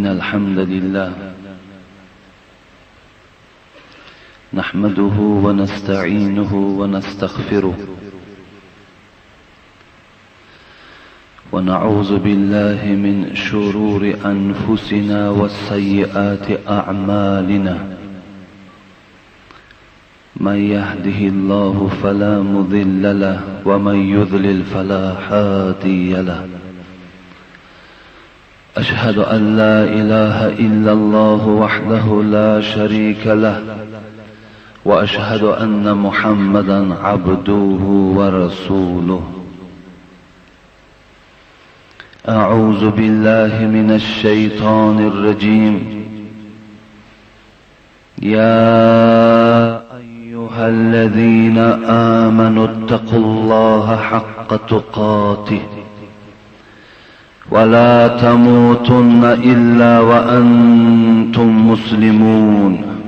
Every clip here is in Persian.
إن الحمد لله نحمده ونستعينه ونستغفره ونعوذ بالله من شرور أنفسنا وسيئات أعمالنا من يهده الله فلا مضل له ومن يضلل فلا هادي له أشهد أن لا إله إلا الله وحده لا شريك له وأشهد أن محمدا عبده ورسوله أعوذ بالله من الشيطان الرجيم يا أيها الذين آمنوا اتقوا الله حق تقاته ولا تموتن إلا وأنتم مسلمون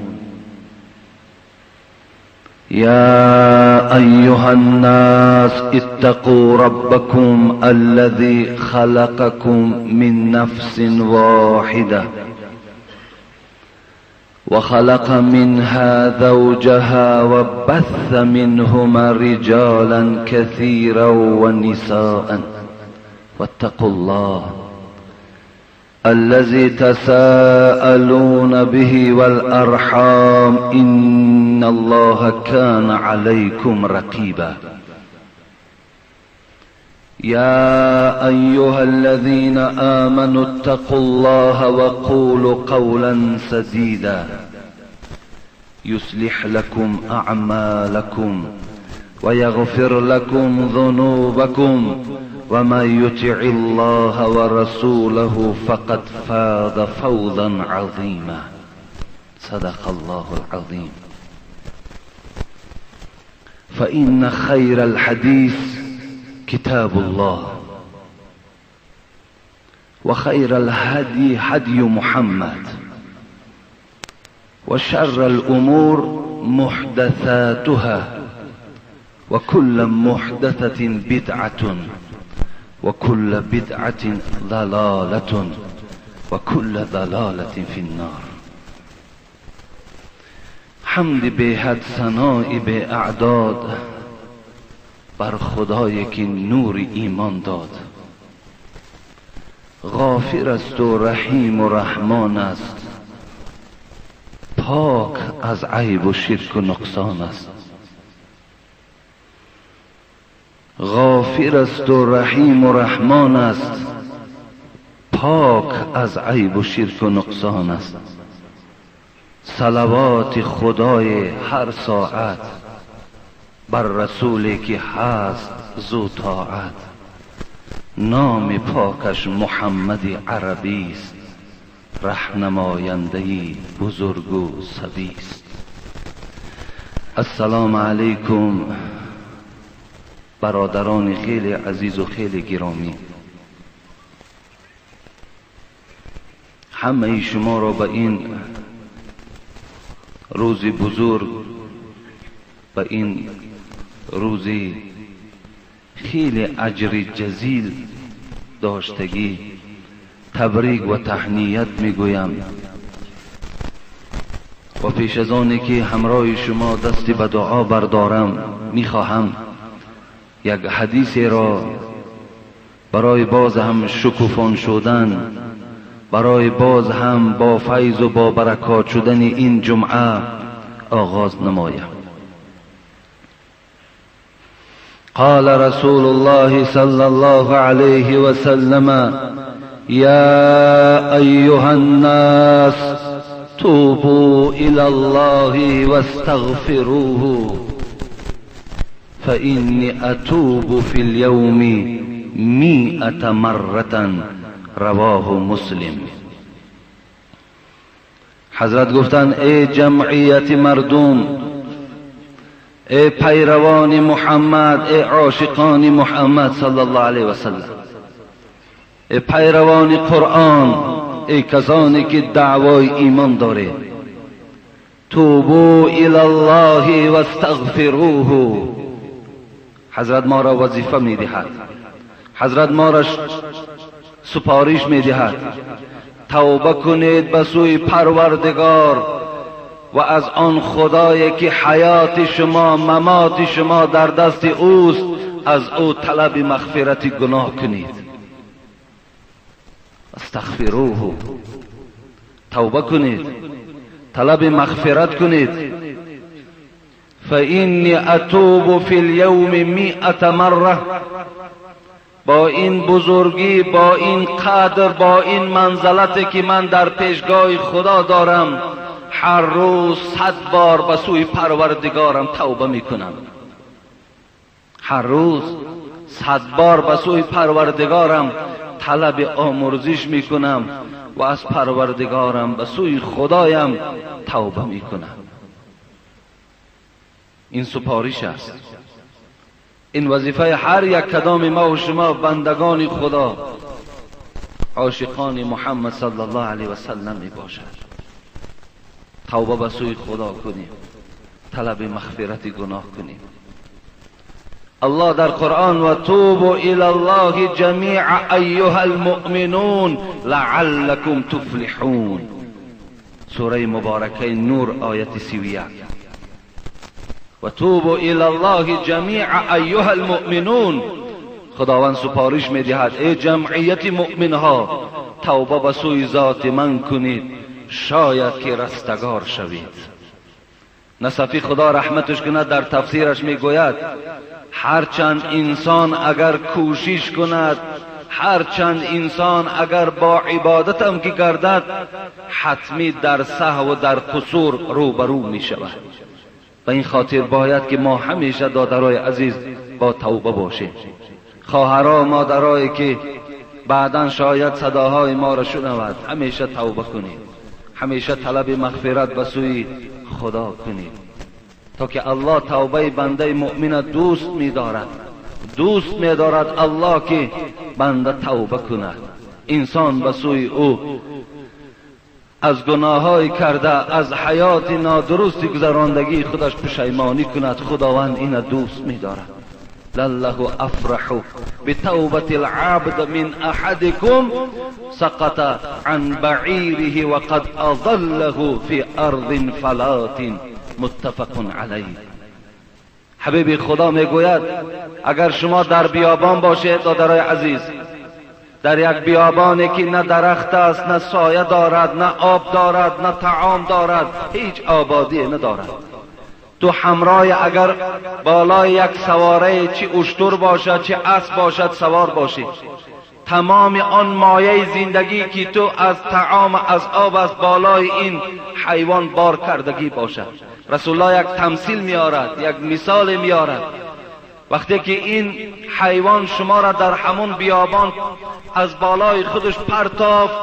يا أيها الناس اتقوا ربكم الذي خلقكم من نفس واحدة وخلق منها زوجها وبث منهما رجالا كثيرا ونساء واتقوا الله الذي تساءلون به والأرحام إن الله كان عليكم رقيبا يا أيها الذين آمنوا اتقوا الله وقولوا قولا سديدا يصلح لكم أعمالكم ويغفر لكم ذنوبكم ومن يطع الله ورسوله فقد فاز فوزا عظيما صدق الله العظيم. فإن خير الحديث كتاب الله وخير الهدي هدي محمد وشر الأمور محدثاتها وكل محدثة بدعة وكل بدعة ضلالة وكل ضلالة في النار. حمد به حد ثناء به اعداد بر خدایی که نور ایمان داد. غافر است و رحیم و رحمان است، پاک از عیب و شرک و نقصان است. غافر است و رحیم و رحمان است، پاک از عیب و شرک و نقصان است. صلوات خدای هر ساعت بر رسولی که هست ذو طاعت. نام پاکش محمد عربی است، رهنماینده بزرگ و صبی است. السلام علیکم برادران خیلی عزیز و خیلی گرامی، همه شما را به این روز بزرگ، به این روز خیلی اجر جزیل داشتگی تبریک و تهنیت میگویم. و پیش از آنی که همراه شما دست به دعا بردارم، میخواهم یک حدیث را برای باز هم شکوفان شدن، برای باز هم با فیض و با برکات شدن این جمعه آغاز نمایم. قال رسول الله صلى الله عليه وسلم يا أيها الناس توبوا إلى الله واستغفروه فإني أتوب في اليوم 100 مرة رواه مسلم. حضرت گفتند ای جمعیت مردم، ای پیروان محمد، ای عاشقان محمد صلی الله علیه و سلم، ای پیروان قرآن، ای کسانی که دعوای ایمان داره، توبوا الی الله واستغفروه. حضرت ما را وظیفه میدهد، حضرت ما را سپارش میدهد توبه کنید به سوی پروردگار و از آن خدایی که حیات شما، ممات شما در دست اوست، از او طلب مغفرت گناه کنید. استغفروه، توبه کنید، طلب مغفرت کنید. فإنی اتوب فی اليوم 100 مره. با این بزرگی، با این قدر، با این منزلتی که من در پیشگاه خدا دارم، هر روز 100 بار به سوی پروردگارم توبه میکنم. هر روز 100 بار به سوی پروردگارم طلب آمرزش میکنم و از پروردگارم به سوی خدایم توبه میکنم. این سپارش است، این وظیفه هر یک کدام ما و شما بندگان خدا، عاشقان محمد صلی الله علیه و سلم می باشد. توبه به سوی خدا کنیم، طلب مغفرت گناه کنیم. الله در قرآن و توبوا الی الله جمیعا ایها المؤمنون لعلکم تفلحون، سوره مبارکه نور آیت 31. و توبوا الی الله جمیعا ایها المؤمنون. خداوند سپارش میدهد ای جمعیت مؤمنها، توبه به سوی ذات من کنید شاید که رستگار شوید. نصفی خدا رحمتش کند در تفسیرش میگوید هرچند انسان اگر کوشش کند، هرچند انسان اگر با عبادت هم که گردد، حتمی در سهو و در قصور روبرو می شود. و این خاطر باید که ما همیشه دادرای عزیز با توبه باشیم. خواهرها و مادرایی که بعدا شاید صداهای ما را شنود، همیشه توبه کنیم، همیشه طلب مغفرت به سوی خدا کنیم، تا که الله توبه بنده مؤمن دوست می‌دارد. دوست می‌دارد الله که بنده توبه کند، انسان به سوی او از گناه‌های کرده، از حیات نادرست گذراندگی خودش پشیمانی کند. خداوند این دوست می‌دارد. لله افرح بتوبة العبد من احدكم سقط عن بعیره وقد اظله في ارض فلات، متفق علیه. حبیب خدا میگوید اگر شما در بیابان باشید دادرای عزیز، در یک بیابانی که نه درخت است، نه سایه دارد، نه آب دارد، نه طعام دارد، هیچ آبادی ندارد، تو همراه اگر بالای یک سواره، چه اشتر باشد چه اسب باشد، سوار باشی، تمام آن مایه زندگی که تو از طعام از آب از بالای این حیوان بار کردگی باشد. رسول الله یک تمثیل میارد، یک مثال میارد. وقتی که این حیوان شما را در همون بیابان از بالای خودش پرتافت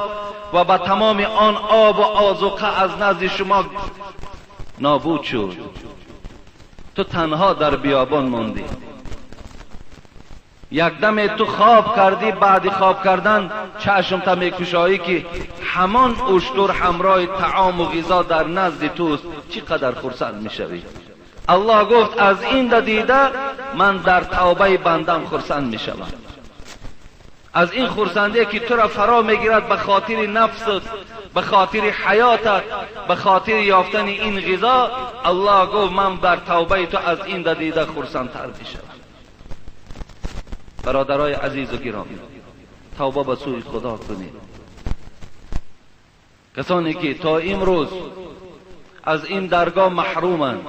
و به تمام آن آب و آذوقه از نزد شما نابود شد، تو تنها در بیابان ماندی. یک دم تو خواب کردی، بعد خواب کردن چشم تا میکشایی که همان اشتر همراه طعام و غذا در نزد توست، چقدر خرسند میشوی. الله گفت از این دیده من در توبه بندم خرسند میشوم. از این خرسندی که تو را فرا میگیرد به خاطر نفست، به خاطر حیاتت، به خاطر یافتن این غذا، الله گفت من بر توبه تو از این دیده خرسندتر میشوم. برادرای عزیز و گرامی، توبه به سوی خدا کنید. کسانی که تا امروز از این درگاه محرومند،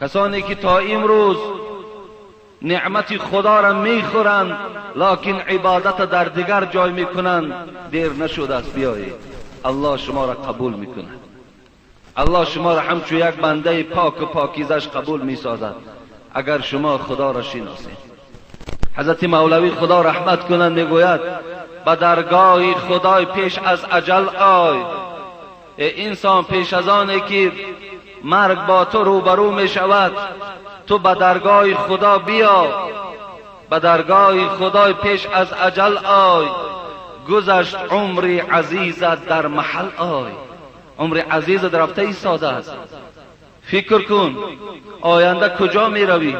کسانی که تا امروز نعمت خدا را میخورند لکن عبادت در دیگر جای میکنند، دیر نشده است، بیایید. الله شما را قبول میکند. الله شما را همچون یک بنده پاک و پاکیزش قبول میسازد اگر شما خدا را شناسید. حضرت مولوی خدا رحمت کنند میگوید به درگاه خدای پیش از اجل آی. ای انسان، پیش از آنی که مرگ با تو روبرو می شود، تو به درگاه خدا بیا، به درگاه خدای پیش از اجل آی. گذشت عمر عزیزت در محل آی. عمر عزیزت رفته ایستاده است. فکر کن آینده کجا می روی.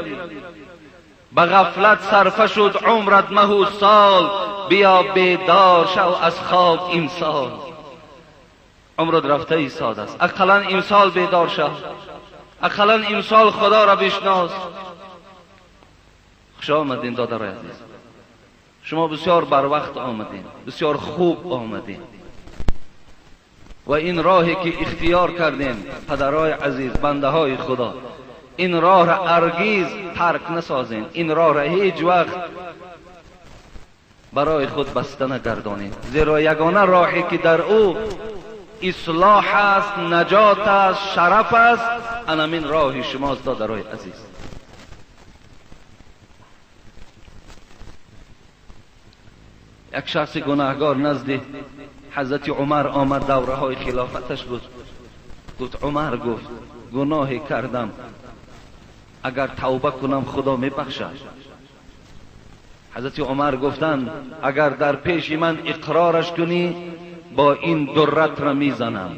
به غفلت صرفه شد عمرت مه و سال، بیا بیدار شو از خواب امسال. عمرت رفته ایستاده است، اقلا امسال بیدار شو، اقلا امسال خدا را بشناس. خوش آمدین دادرای عزیز، شما بسیار بر وقت آمدین، بسیار خوب آمدین و این راهی که اختیار کردین پدرای عزیز، بنده های خدا، این راه را هرگز ترک نسازین، این راه را هیچ وقت برای خود بسته نگردانید، زیرا یگانه راهی که در او اصلاح است، نجات است، شرف است، انمین راه شماست دادرای عزیز. یک شخص گناهگار نزد حضرت عمر آمد، دوره های خلافتش بود. گفت عمر، گفت گناهی کردم، اگر توبه کنم خدا میبخشد. حضرت عمر گفتند اگر در پیش من اقرارش کنی با این درت را میزنم،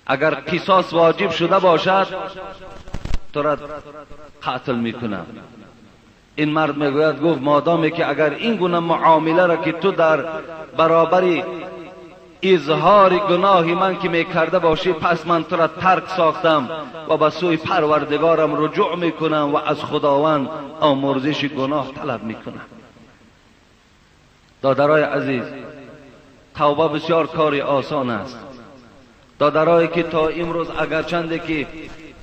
اگر قصاص واجب شده باشد تو را قتل میکنم. این مرد میگوید، گفت مادامی که اگر این گونه معامله را که تو در برابر اظهار گناه من که میکرده باشی، پس من تو را ترک ساختم و به سوی پروردگارم رجوع میکنم و از خداوند آمرزش گناه طلب میکنم. دادرای عزیز، توبه بسیار کاری آسان است. دادرایی که تا امروز اگرچنده که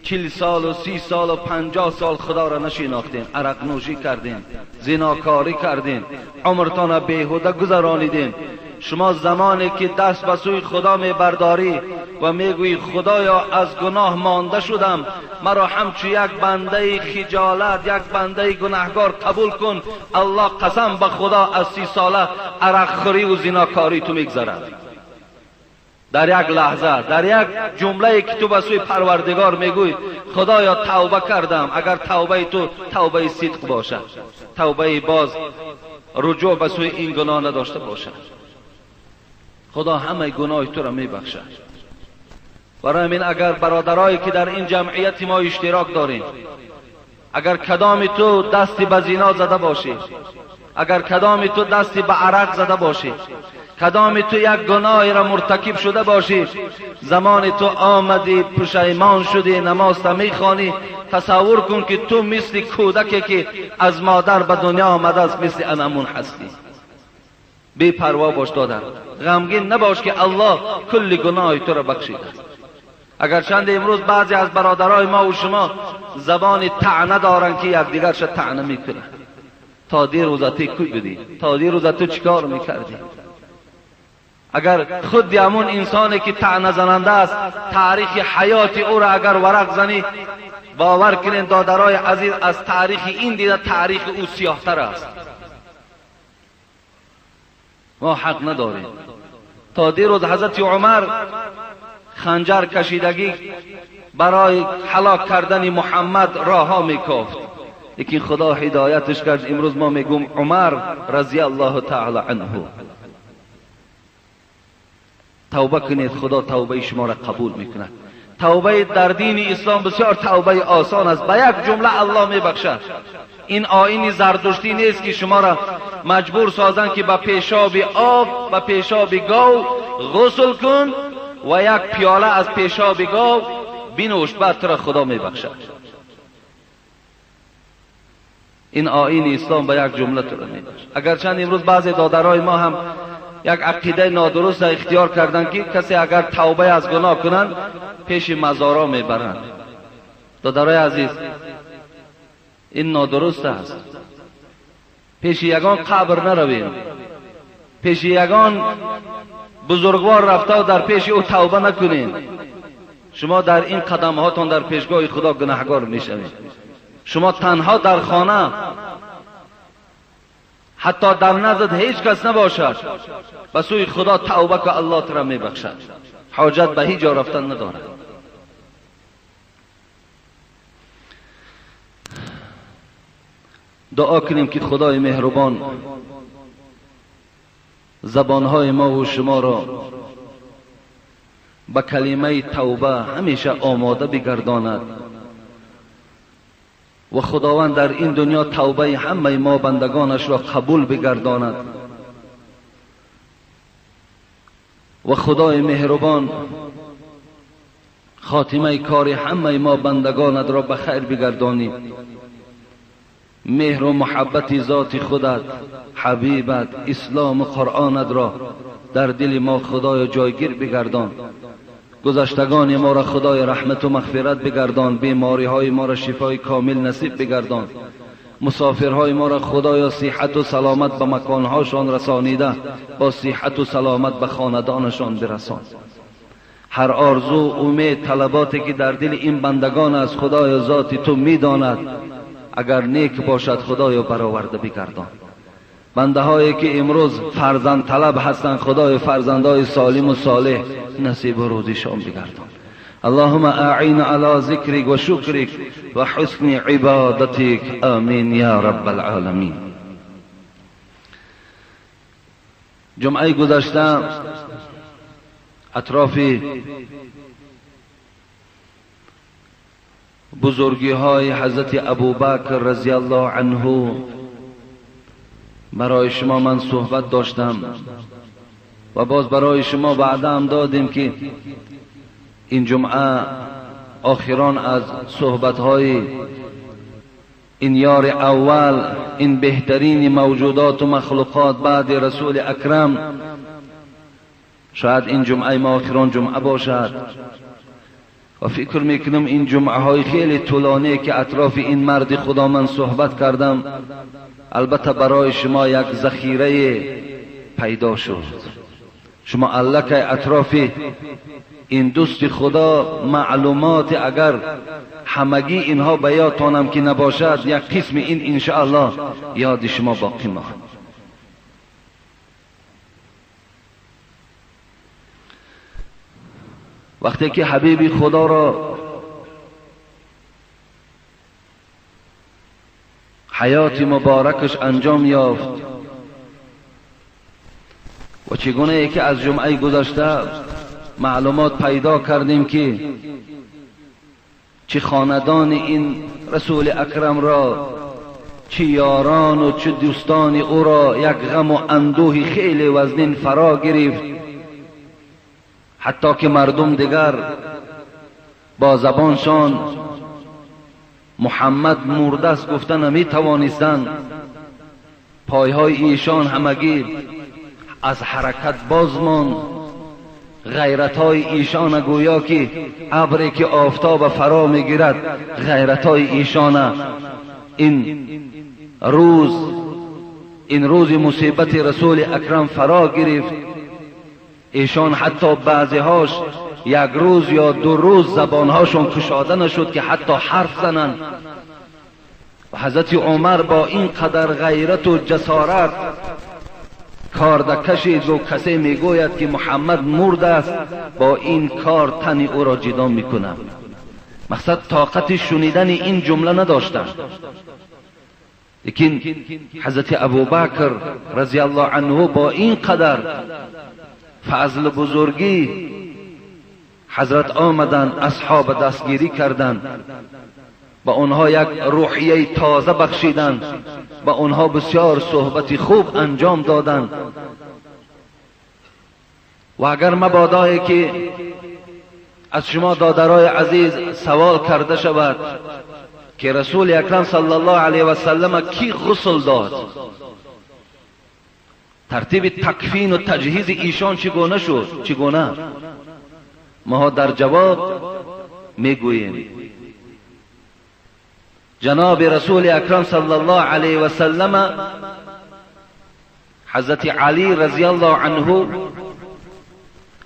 40 سال و 30 سال و 50 سال خدا را نشناختین، عرق نوشی کردین، زناکاری کردین، عمرتان را بیهوده گذرانیدین، شما زمانی که دست به سوی خدا می برداری و میگویی خدایا از گناه مانده شدم، مرا همچو یک بنده خجالت، یک بنده گناهگار قبول کن، الله قسم به خدا از 30 ساله عرق خوری و زناکاری تو میگذرد. در یک لحظه، در یک جمله که تو به سوی پروردگار میگوی خدایا توبه کردم، اگر توبه تو توبه صدق باشد، توبه باز رجوع به سوی این گناه نداشته باشد، خدا همه گناه تو را میبخشد. برای همین اگر برادرایی که در این جمعیت ما اشتراک داریم، اگر کدام تو دستی به زنا زده باشی، اگر کدام تو دستی به عرق زده باشی، کدام تو یک گناهی را مرتکب شده باشی، زمان تو آمدی پشیمان شدی، نماز میخوانی، تصور کن که تو مثل کودکی که از مادر به دنیا آمده است، مثل انمون هستی. بی پروا باش دادر، غمگین نباش که الله کل گناه تو را بخشیده. اگر چند امروز بعضی از برادرای ما و شما زبان طعنه دارن که یکدیگرش طعنه میکنن، تا دیروز تو کی بودی، تا دیروز تو چیکار میکردی؟ اگر خود همون انسانی که طعنه زننده است، تاریخ حیات او را اگر ورق زنی، باور کنین دادرای عزیز، از تاریخ این دیده تاریخ او سیاهتر است. ما حق نداریم. تا دیروز حضرت عمر خنجر کشیدگی برای هلاک کردن محمد راه میکافت، یکی خدا هدایتش کرد. امروز ما میگم عمر رضی الله تعالی عنه. توبه کنید، خدا توبه شما را قبول میکند. توبه در دین اسلام بسیار توبه آسان است، به یک جمله الله میبخشد. این آیین زردشتی نیست که شما را مجبور سازند که به پیشاب آب، به پیشاب گاو غسل کن و یک پیاله از پیشاب گاو بینوش، بعد تو را خدا میبخشد. این آیین اسلام به یک جمله تو را میبخشد. اگرچند امروز بعضی دادرای ما هم یک عقیده نادرست اختیار کردن که کسی اگر توبه از گناه کنند پیش مزارا میبرند. دادرای عزیز، این نادرست است. پیش یگان قبر نرویم، پیش یگان بزرگوار رفته و در پیش او توبه نکنیم. شما در این قدم هاتون در پیشگاه خدا گناهگار میشوید. شما تنها در خانه، حتی در نزد هیچ کس نباشد، به سوی خدا توبه که الله تو را میبخشد. حاجت به هیچ جا رفتن ندارد. دعا کنیم که خدای مهربان زبانهای ما و شما را به کلمه توبه همیشه آماده بگرداند و خداوند در این دنیا توبه همه ما بندگانش را قبول بگرداند. و خدای مهربان خاتمه کار همه ما بندگانت را به خیر بگردانی. مهر و محبت ذات خودت، حبیبت، اسلام و قرآنت را در دل ما خدای جایگیر بگردان. گذشتگان ما را خدای رحمت و مغفرت بگردان. بیماری های ما را شفای کامل نصیب بگردان. مسافرهای ما را خدایا صحت و سلامت به مکانهاشان رسانیده با صحت و سلامت به خاندانشان برسان. هر آرزو، امید، طلباتی که در دل این بندگان از خدای ذات تو میداند، اگر نیک باشد خدایا برآورده بگردان. بنده هایی که امروز فرزند طلب هستند، خدای فرزندهای سالم و صالح نصیب و روزیشان بگردان. اللهم اعین علی ذکرک و شکرک و حسن عبادتک، آمین یا رب العالمین. جمعه گذشته اطراف بزرگی های حضرت ابوبکر رضی الله عنه برای شما من صحبت داشتم و باز برای شما وعده هم دادیم که این جمعه آخران از صحبت های این یار اول، این بهترین موجودات و مخلوقات بعد رسول اکرم، شاید این جمعه ما آخران جمعه باشد و فکر میکنم این جمعه های خیلی طولانی که اطراف این مرد خدا من صحبت کردم، البته برای شما یک ذخیره پیدا شد. شما الکی اطراف این دوست خدا معلومات اگر همگی اینها به یادتانم که نباشد، یک قسم این انشاءالله یاد شما باقی ماند. وقتی که حبیب خدا را حیات مبارکش انجام یافت و چگونه که از جمعه گذشته معلومات پیدا کردیم که چه خاندان این رسول اکرم را، چه یاران و چه دوستان او را یک غم و اندوه خیلی وزنین فرا گرفت، حتی که مردم دیگر با زبانشان محمد مرده است گفته نمی توانستند. پایهای ایشان همگی از حرکت باز ماند. غیرتهای ایشان گویا که ابری که آفتاب فرا میگیرد، غیرتهای ایشان این روز مصیبت رسول اکرم فرا گرفت. ایشان حتی بعضیهاش یک روز یا دو روز زبانهاشون کشاده نشد که حتی حرف زنند. و حضرت عمر با این قدر غیرت و جسارت کارد کشید و کسی میگوید که محمد مرد است، با این کار تن او را جدا میکنم. مقصد طاقت شنیدن این جمله نداشتند. لیکن حضرت ابوبکر رضی الله عنه با این قدر فضل بزرگی حضرت آمدن، اصحاب دستگیری کردند، با آنها یک روحیه تازه بخشیدند، با آنها بسیار صحبت خوب انجام دادند. و اگر مبادایی که از شما دادرای عزیز سوال کرده شود که رسول اکرم صلی الله علیه و سلم کی غسل داد، ترتیب تکفین و تجهیز ایشان چگونه شد، چگونه؟ ما در جواب میگوییم جناب رسول اکرم صلی الله علیه و سلم حضرت علی رضی الله عنه،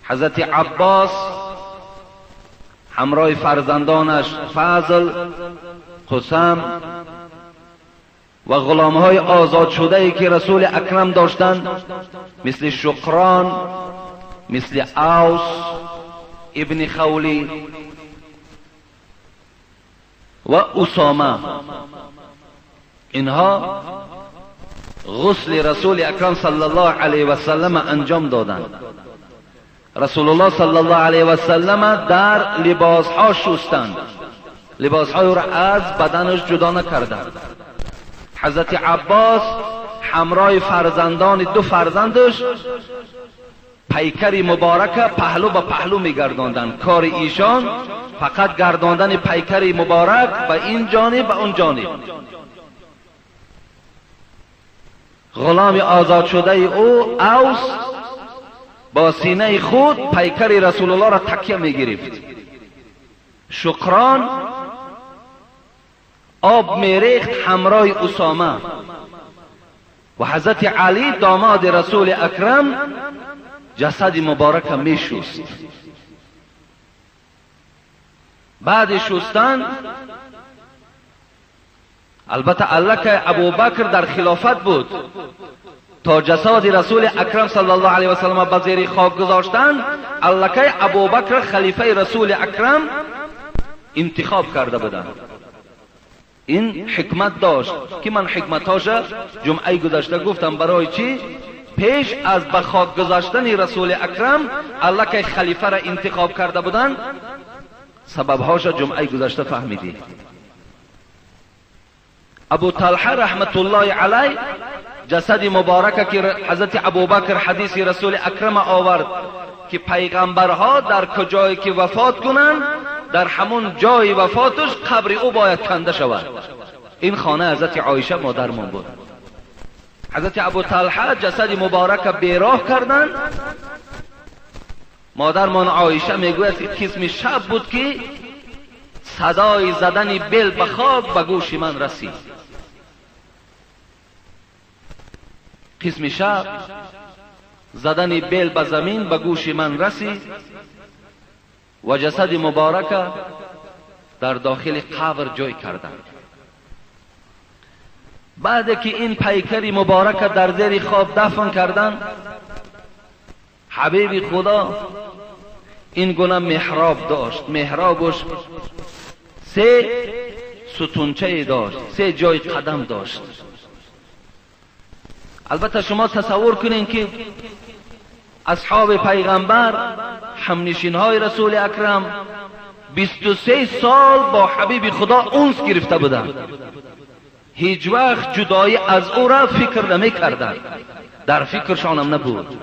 حضرت عباس همراه فرزندانش فضل، قسم و غلامهای آزاد شده ای که رسول اکرم داشتند، مثل شقران، مثل اوس ابن خولی و اسامه، اینها غسل رسول اکرم صلی الله علیه و سلم انجام دادند. رسول الله صلی الله علیه و سلم در لباسها شستند، لباسهای را از بدنش جدا نکردند. حضرت عباس همراه فرزندان دو فرزندش پیکر مبارک پهلو به پهلو میگرداندند. کار ایشان فقط گرداندن پیکر مبارک به این جانب به اون جانب. غلام آزاد شده او اوس با سینه خود پیکر رسول الله را تکیه میگرفت. شکران آب میریخت همراه اسامه و حضرت علی داماد رسول اکرم جسد مبارک میشست. بعد شستن، البته الکه ابوبکر در خلافت بود، تا جسد رسول اکرم صلی الله علیه و سلم به زیر خاک گذاشتن، الکه ابوبکر خلیفه رسول اکرم انتخاب کرده بودند. این حکمت داشت که من حکمتاش جمعه گذشته گفتم. برای چی؟ پیش از به خاک گذاشتن رسول اکرم الکه خلیفه را انتخاب کرده بودند. سببهاش جمعه گذشته فهمیدی. ابو طلحه رحمت الله علیه جسد مبارک که حضرت ابوبکر حدیث رسول اکرم آورد که پیغمبرها در کجایی که وفات کنند در همون جای وفاتش قبر او باید کنده شود. این خانه حضرت عایشه مادرمان بود. حضرت ابو طلحه جسد مبارک بیراه کردند. مادرمان عایشه میگوید که قسم شب بود که صدای زدن بیل به خاک به گوش من رسید. قسم شب زدن بیل به زمین به گوش من رسید و جسد مبارک در داخل قبر جای کردند. بعد که این پیکر مبارک در زیر خواب دفن کردند، حبیب خدا این گونه محراب داشت. محرابش 3 ستونچه داشت، 3 جای قدم داشت. البته شما تصور کنین که اصحاب پیغمبر، همنشین های رسول اکرم، 23 سال با حبیب خدا انس گرفته بودند. هیچ وقت جدایی از او را فکر نمی کردند، در فکرشان هم نبود.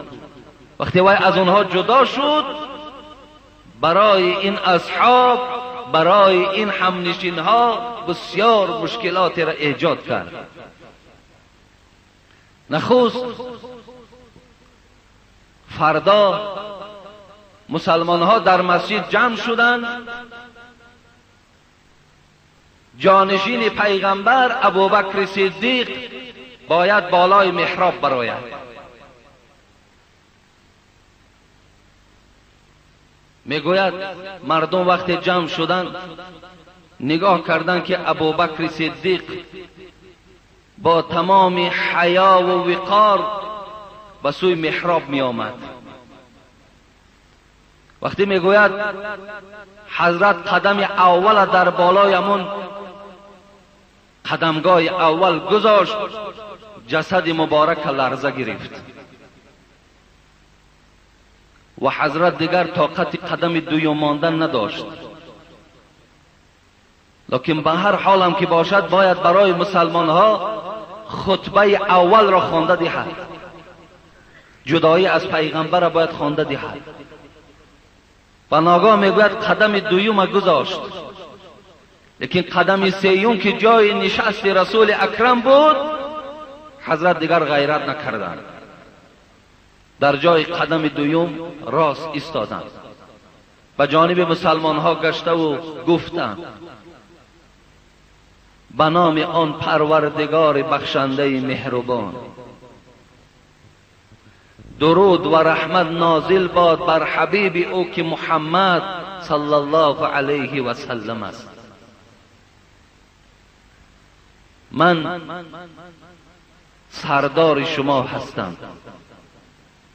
وقتی وی از آنها جدا شد، برای این اصحاب، برای این همنشین ها بسیار مشکلات را ایجاد کرد. نخست فردا مسلمان ها در مسجد جمع شدند. جانشین پیغمبر ابوبکر صدیق باید بالای محراب براید. میگوید مردم وقتی جمع شدند نگاه کردند که ابوبکر صدیق با تمام حیا و وقار به سوی محراب می آمد. وقتی میگوید حضرت قدم اول در بالای همون قدمگاه اول گذاشت، جسد مبارک لرزه گرفت و حضرت دیگر طاقت قدم دویم ماندن نداشت. لکن به هر حال هم که باشد باید برای مسلمان ها خطبه اول را خوانده دهد، جدایی از پیغمبر را باید خوانده دهد. و ناگاه میگوید قدم دویم گذاشت، لیکن قدم سیوم که جای نشست رسول اکرم بود، حضرت دیگر غیرت نکردند، در جای قدم دویم راست ایستادند، به جانب مسلمان ها گشته و گفتند به نام آن پروردگار بخشنده مهربان، درود و رحمت نازل باد بر حبیب او که محمد صلی الله علیه و سلم است. من سردار شما هستم،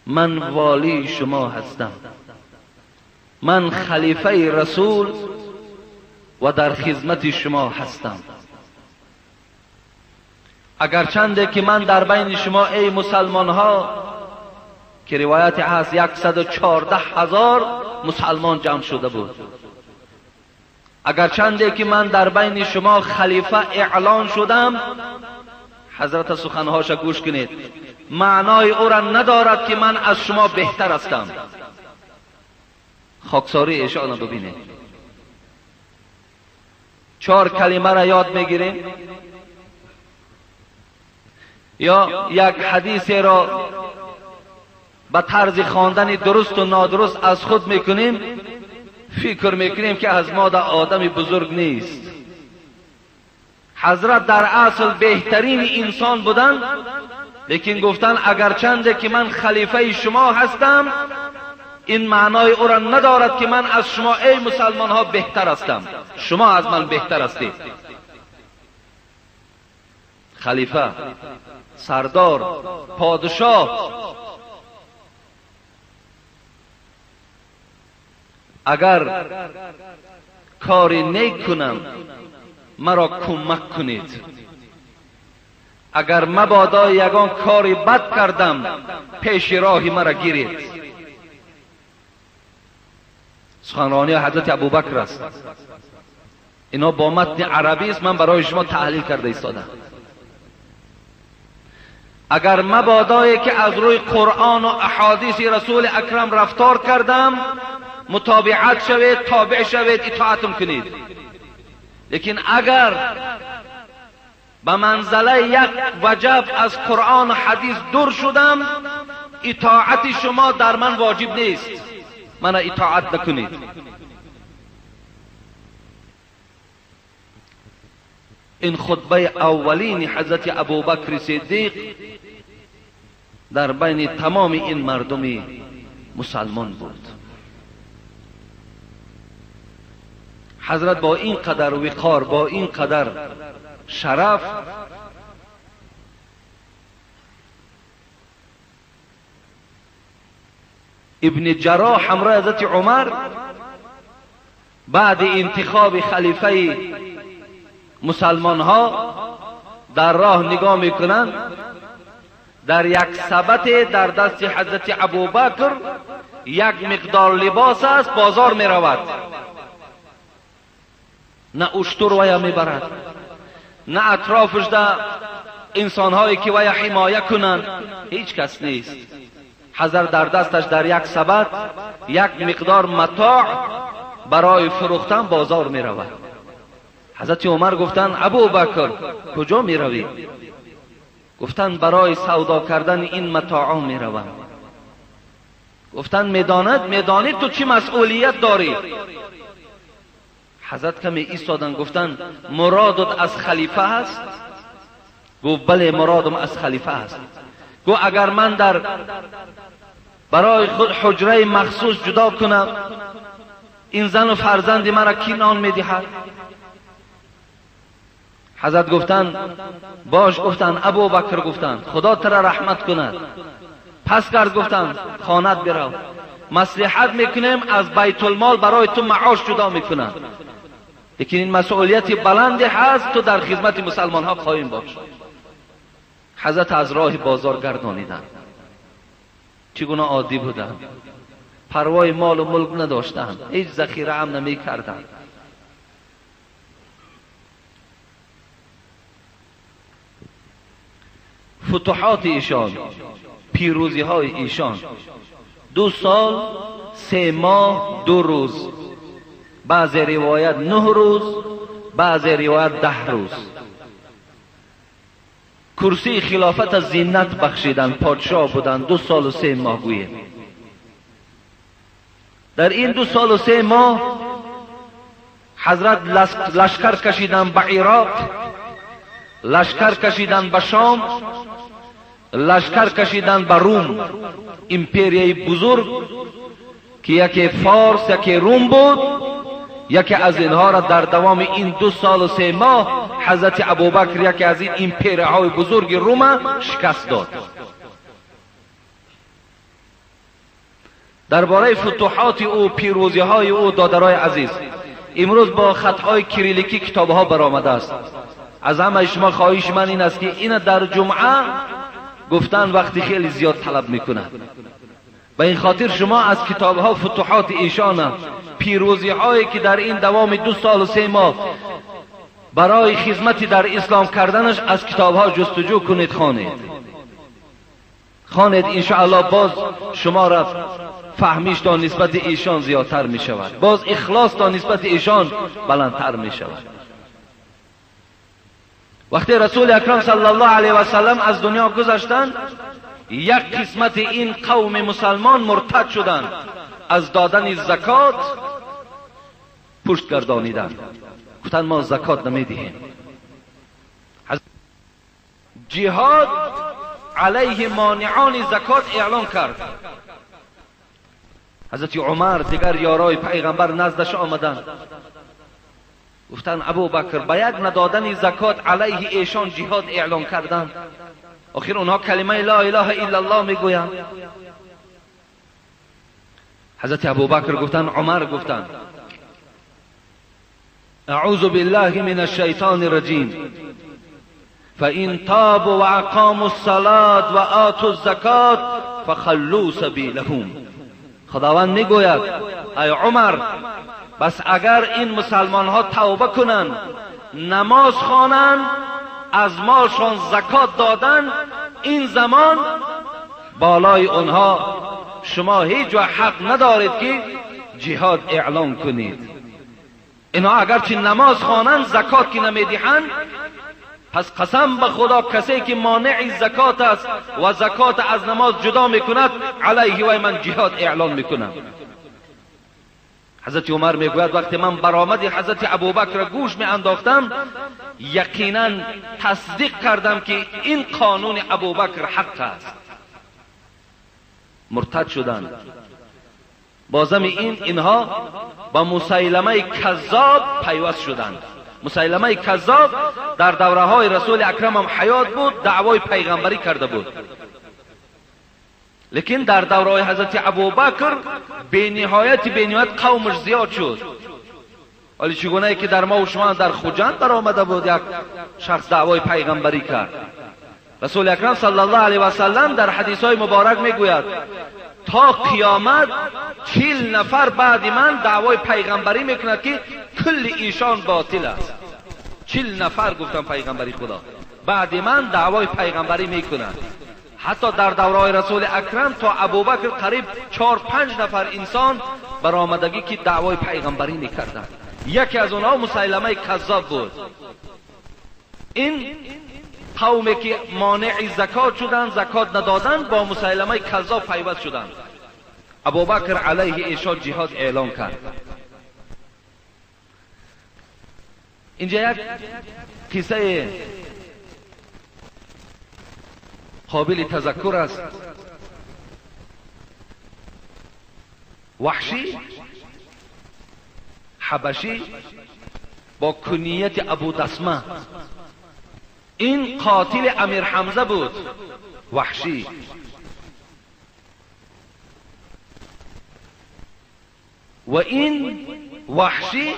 من والی شما هستم، من خلیفه رسول و در خدمت شما هستم. اگرچنده که من در بین شما ای مسلمان ها، که روایت هست 114,000 مسلمان جمع شده بود، اگرچنده که من در بین شما خلیفه اعلان شدم، حضرت سخنهاش گوش کنید، معنای او را ندارد که من از شما بهتر هستم. خاکساری ایشان را ببینید. 4 کلمه را یاد میگیریم یا یک حدیث را به طرز خواندن درست و نادرست از خود میکنیم، فکر میکنیم که از ما در آدم بزرگ نیست. حضرت در اصل بهترین انسان بودن، لیکن گفتن اگرچنده که من خلیفه شما هستم، این معنای او را ندارد که من از شما ای مسلمان ها بهتر هستم، شما از من بهتر هستید. خلیفه، سردار، پادشاه، اگر کاری نیک کنم مرا کمک کنید، اگر مبادا یگان کاری بد کردم پیش راه مرا گیرید. سخنرانی حضرت ابوبکر است. اینا با متن عربی است، من برای شما تحلیل کرده ایستادم. اگر مبادایی که از روی قرآن و احادیث رسول اکرم رفتار کردم متابعت شوید، تابع شوید، اطاعتم کنید. لیکن اگر به منزله یک وجب از قرآن و حدیث دور شدم، اطاعت شما در من واجب نیست، من اطاعت نکنید. این خطبه اولین حضرت ابوبکر صدیق در بین تمام این مردم مسلمان بود. حضرت با این قدر وقار، با این قدر شرف، ابن جراح همراه حضرت عمر بعد انتخاب خلیفه مسلمان ها در راه نگاه میکنند، در یک سبت در دست حضرت ابوبکر یک مقدار لباس است، بازار می رود. نه اشتر ویا میبرد، نه اطرافش ده انسانهایی که ویا حمایه کنند، هیچ کس نیست. حضرت در دستش در یک سبت یک مقدار متاع برای فروختن بازار می رود. حضرت عمر گفتند ابوبکر کجا می روی؟ گفتند برای سودا کردن این متاع می روم. گفتند میدانی تو چی مسئولیت داری؟ حضرت کمی ایستادن، گفتند مرادت از خلیفه است؟ گفت بله مرادم از خلیفه است. گفت اگر من در برای خود حجره مخصوص جدا کنم، این زن و فرزند مرا کی نان میدهد؟ حضرت گفتند باش. گفتند ابوبکر، گفتند خدا ترا رحمت کند. پس کرد، گفتند خانت برو، مصلحت میکنیم، از بیت المال برای تو معاش جدا میکنم، لیکن این مسئولیت بلندی هست، تو در خدمت مسلمان ها قایم باش. حضرت از راه بازار گردانیدند. چگونه عادی بودند، پروای مال و ملک نداشتند، هیچ ذخیره هم نمیکردند. فتوحات ایشان، پیروزی های ایشان، 2 سال 3 ماه 2 روز، بعض روایت 9 روز، بعض روایت 10 روز. کرسی خلافت از زینت بخشیدن، پادشاه بودن 2 سال و 3 ماه. گویه در این 2 سال و 3 ماه حضرت لشکر کشیدن به عراق، لشکر کشیدن به شام، لشکر کشیدن به روم، امپریای بزرگ که یکی فارس یکی روم بود. یکی از اینها را در دوام این 2 سال و 3 ماه حضرت ابوبکر یکی از این امپریاهای بزرگ روم شکست داد. درباره فتوحات او، پیروزی های او، دادرای عزیز، امروز با خطهای کریلیکی کتابها برآمده است. از همه شما خواهش من این است که این در جمعه گفتن وقتی خیلی زیاد طلب میکنند. به این خاطر شما از کتابها فتوحات ایشان، پیروزی هایی که در این دوام 2 سال و 3 ماه برای خدمتی در اسلام کردنش از کتابها جستجو کنید، خوانید، خوانید، انشاءالله باز شما را فهمیش تا نسبت ایشان زیادتر می شود، باز اخلاص تا نسبت ایشان بلندتر می شود. وقتی رسول اکرم صلی الله علیه و سلم از دنیا گذشتند، یک قسمت این قوم مسلمان مرتد شدند، از دادن زکات پشت گردانیدند، گفتند ما زکات نمیدهیم. جهاد علیه مانعان زکات اعلان کرد. حضرت عمر دیگر یارای پیغمبر نزدش آمدند، گفتند ابوبکر باید ندادن زکات علیه ایشان جهاد اعلان کردند، آخر اونها کلمه لا اله الا الله میگویند. حضرت ابوبکر گفتند، عمر گفتند اعوذ بالله من الشیطان الرجیم فإن تابوا وأقاموا الصلاة وآتوا الزکاة فخلوا سبیلهم. خداوند میگوید ای عمر، بس اگر این مسلمان ها توبه کنند، نماز خوانند، از مالشان زکات دادن، این زمان بالای آنها شما هیچ وقت حق ندارید که جهاد اعلان کنید. اینها اگرچه نماز خوانند زکات که نمیدهند، پس قسم به خدا کسی که مانع زکات است و زکات از نماز جدا میکند، علیه وی من جهاد اعلان میکنم. حضرت عمر میگوید وقتی من برآمد حضرت ابوبکر گوش می انداختم، یقینا تصدیق کردم که این قانون ابوبکر حق است. مرتد شدند. بازم اینها با مسیلمه کذاب پیوست شدند. مسیلمه کذاب در دوره های رسول اکرم هم حیات بود، دعوای پیغمبری کرده بود، لیکن در دوره های حضرت ابوبکر به نهایت قومش زیاد شد. ولی چگونه که در ما و شما در خوجند در آمده بود یک شخص دعوای پیغمبری کرد. رسول اکرم صلی الله علیه و سلم در حدیث های مبارک میگوید تا قیامت 40 نفر بعد من دعوای پیغمبری میکند که کل ایشان باطل است. 40 نفر گفتن پیغمبری خدا بعد من دعوای پیغمبری میکند. حتی در دورای رسول اکرم تا ابوبکر قریب 4-5 نفر انسان برآمدگی که دعوای پیغمبری میکردند. یکی از اونها مسیلمه کذاب بود. این قومی که مانع زکات شدند، زکات ندادند، با مسیلمه کذاب پیوست شدند. ابوبکر علیه ایشان جهاد اعلان کرد. اینجا یک قصه قابل تذکر است. وحشی حبشی با کنیت ابو دسمه، این قاتل امیر حمزه بود. وحشی و این وحشی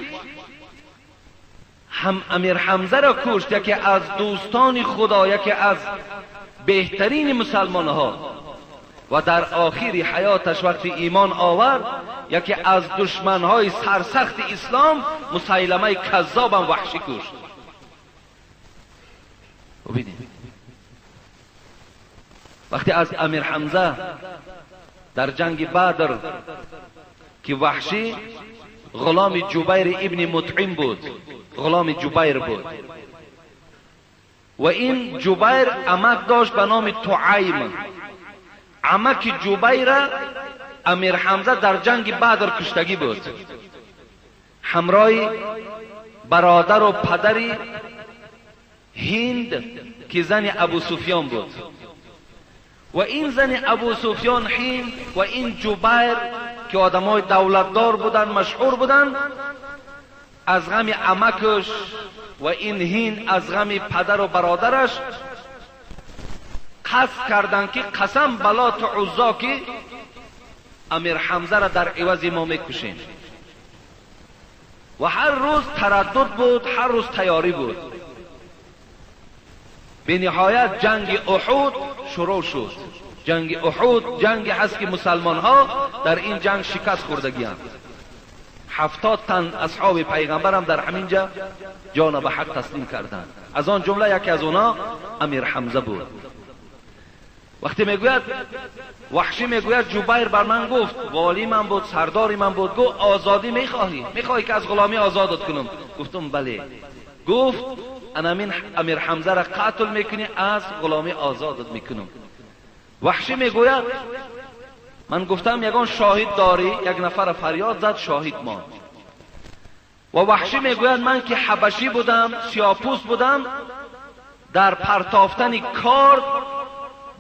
هم امیر حمزه را کشت، یکی از دوستان خدا، یکی از بهترین مسلمان ها، و در آخر حیاتش وقتی ایمان آورد یکی از دشمنهای سرسخت اسلام مسیلمه کذاب هم وحشی کشت. ببینید وقتی از امیر حمزه در جنگ بدر که وحشی غلام جبیر ابن مطعم بود، غلام جبیر بود و این جبیر عمک داشت به نام تعیم. عمک جبیر امیر حمزه در جنگ بدر کشتگی بود، همراه برادر و پدری هند که زن ابو سفیان بود. و این زن ابو سفیان هند و این جبیر که آدمای دولتدار بودن، مشهور بودن، از غم عمکش و این هند از غم پدر و برادرش قصد کردند که قسم بلات عزا که امیر حمزه را در عوض ما میکشیم. و هر روز تردد بود، هر روز تیاری بود. به نهایت جنگ احد شروع شد. جنگ احد جنگ هست که مسلمان ها در این جنگ شکست خوردگی اند. 70 تن اصحاب پیغمبرم در همینجا جان به حق تسلیم کردند. از آن جمله یکی از اونا امیر حمزه بود. وقتی میگوید وحشی میگوید جبیر بر من گفت، والی من بود، سردار من بود، گفت آزادی میخواهی؟ میخواهی که از غلامی آزادت کنم؟ گفتم بله. گفت انا امیر حمزه را قتل میکنی، از غلامی آزادت میکنم. وحشی میگوید من گفتم یگان شاهد داری؟ یک نفر فریاد زد شاهد ما. و وحشی میگوید من که حبشی بودم، سیاپوس بودم، در پرتافتن کارد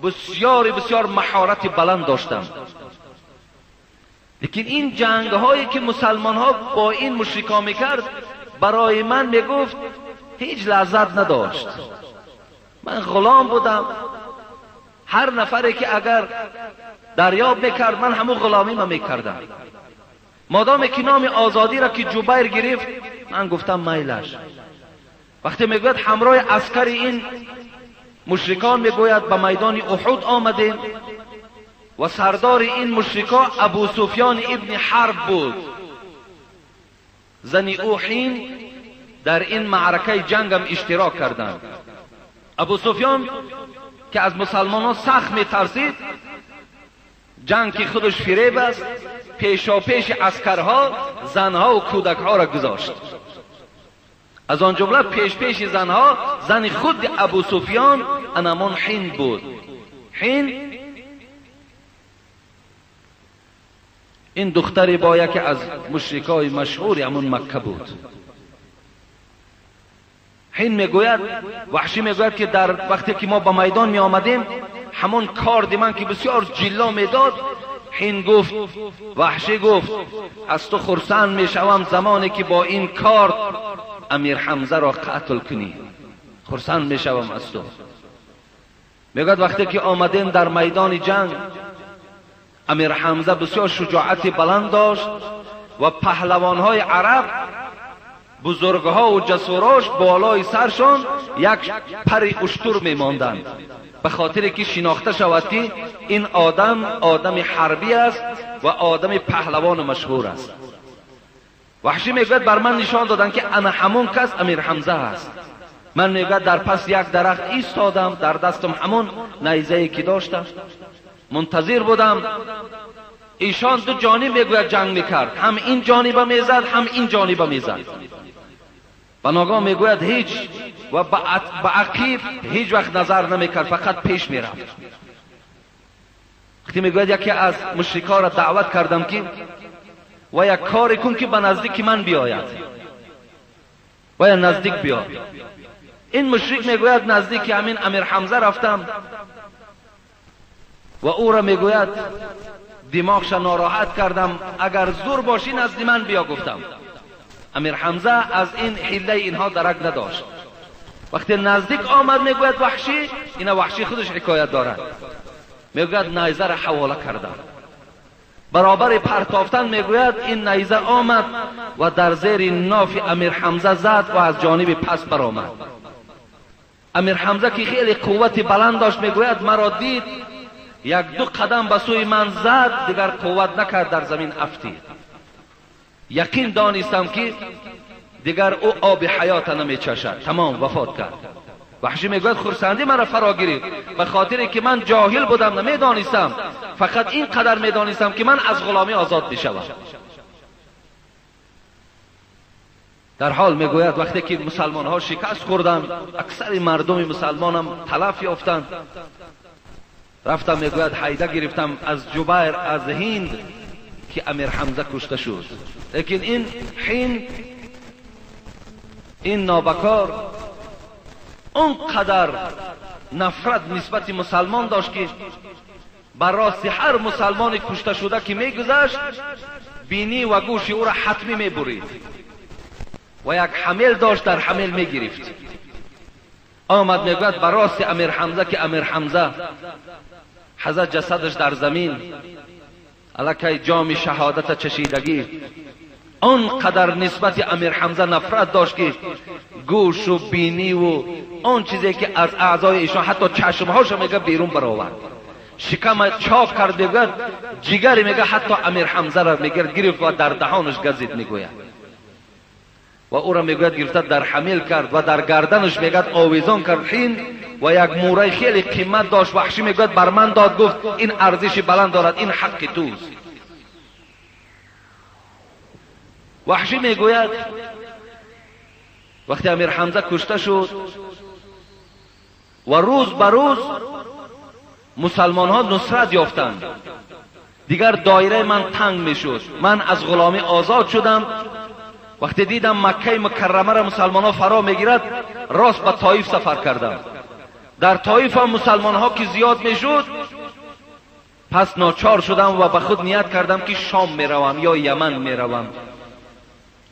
بسیار بسیار مهارت بلند داشتم. لیکن این جنگ هایی که مسلمان ها با این مشرکا میکرد برای من میگفت هیچ لذت نداشت. من غلام بودم، هر نفری که اگر دریاب میکرد من همون غلامی من میکردم. مادام که نام آزادی را که جبیر گرفت من گفتم میلش. وقتی میگوید همراه عسکر این مشرکان میگوید به میدان احد آمدیم و سردار این مشرکا ابو سفیان ابن حرب بود. زن او حین در این معرکه جنگم اشتراک کردند. ابو سفیان که از مسلمان ها سخت میترسید، جنگ که خودش فریب است، پیشاپیش عسکرها زنها و کودکها را گذاشت. از آن جمله پیش پیش زنها زن خود ابو سفیان انمان هند بود. هند این دختری با یکی از مشرکای مشهور همون مکه بود. هند میگوید، وحشی میگوید که در وقتی که ما به میدان می آمدیم همون کارد من که بسیار جلا میداد، هند گفت، وحشی گفت از تو خرسند میشوم زمانی که با این کارد امیر حمزه را قتل کنی، خرسند میشوم از تو. میگوید وقتی که آمدیم در میدان جنگ، امیر حمزه بسیار شجاعت بلند داشت و پهلوانهای عرب بزرگها و جسوراش بالای سرشان یک پر اشتر میماندند، به خاطر که شناخته شود که این آدم آدم حربی است و آدم پهلوان مشهور است. وحشی میگوید بر من نشان دادن که انا همون کس امیر حمزه است. من میگوید در پس یک درخت ایستادم، در دستم همون نیزه که داشتم، منتظر بودم. ایشان دو جانب میگوید جنگ میکرد، هم این جانب میزد هم این جانب میزد. بناگاه میگوید هیچ و به عقیب هیچ وقت نظر نمیکرد، فقط پیش میرفت. وقتی میگوید یکی از مشرکا را دعوت کردم که و یک کاری کن که به نزدیک من بیاید و یا نزدیک بیاد. این مشرک میگوید نزدیک همین امیر حمزه رفتم و او را میگوید دماغش ناراحت کردم، اگر زور باشی نزد من بیا گفتم. امیر حمزه از این حیله اینها درک نداشت. وقتی نزدیک آمد میگوید وحشی، اینا وحشی خودش حکایت دارد، میگوید نیزه را حواله کردم. برابر پرتافتن میگوید این نیزه آمد و در زیر ناف امیر حمزه زد و از جانب پس برآمد. امیر حمزه که خیلی قوت بلند داشت میگوید مرا دید، یک دو قدم به سوی من زد، دیگر قوت نکرد، در زمین افتید. یقین دانستم که دیگر او آب حیات نمیچشد، تمام وفات کرد. وحشی میگوید خرسندی مرا فرا گرفت، به خاطر که من جاهل بودم نمیدانستم، فقط این قدر میدانستم که من از غلامی آزاد میشوم. در حال میگوید وقتی که مسلمان ها شکست خوردند، اکثر مردم مسلمانم تلف یافتند، رفتم میگوید حیده گرفتم از جبیر از هند که امیر حمزه کشته شد. لیکن این هند، این نابکار اونقدر نفرت نسبت مسلمان داشت که بر راست هر مسلمان کشته شده که میگذشت بینی و گوش او را حتمی میبرید و یک حمل داشت، در حمل میگرفت. آمد میگوید بر راست امیر حمزه که امیر حمزه حضرت جسدش در زمین علیکی جام شهادت چشیدگی، آنقدر نسبت امیر حمزه نفرت داشت که گوش و بینی و آن چیزی که از اعضای ایشان حتی چشمهاش میگه بیرون برآورد. شکم چاک کرد، میگوید جگر، میگه حتی امیر حمزه را میگه گرفت و در دهانش گزید، میگوید و او را میگوید گرفته در حمیل کرد و در گردنش میگد آویزان کرد حین و یک موره خیلی قیمت داشت. وحشی میگوید بر من داد، گفت این ارزش بلند دارد، این حق توست. وحشی میگوید وقتی امیر حمزه کشته شد و روز به روز مسلمان ها نصرت یافتند، دیگر دایره من تنگ میشد، من از غلامی آزاد شدم. وقتی دیدم مکه مکرمه را مسلمان ها فرا میگیرد، راست به طایف سفر کردم. در طایف هم مسلمان ها که زیاد میشد، پس ناچار شدم و به خود نیت کردم که شام میروم یا یمن میروم.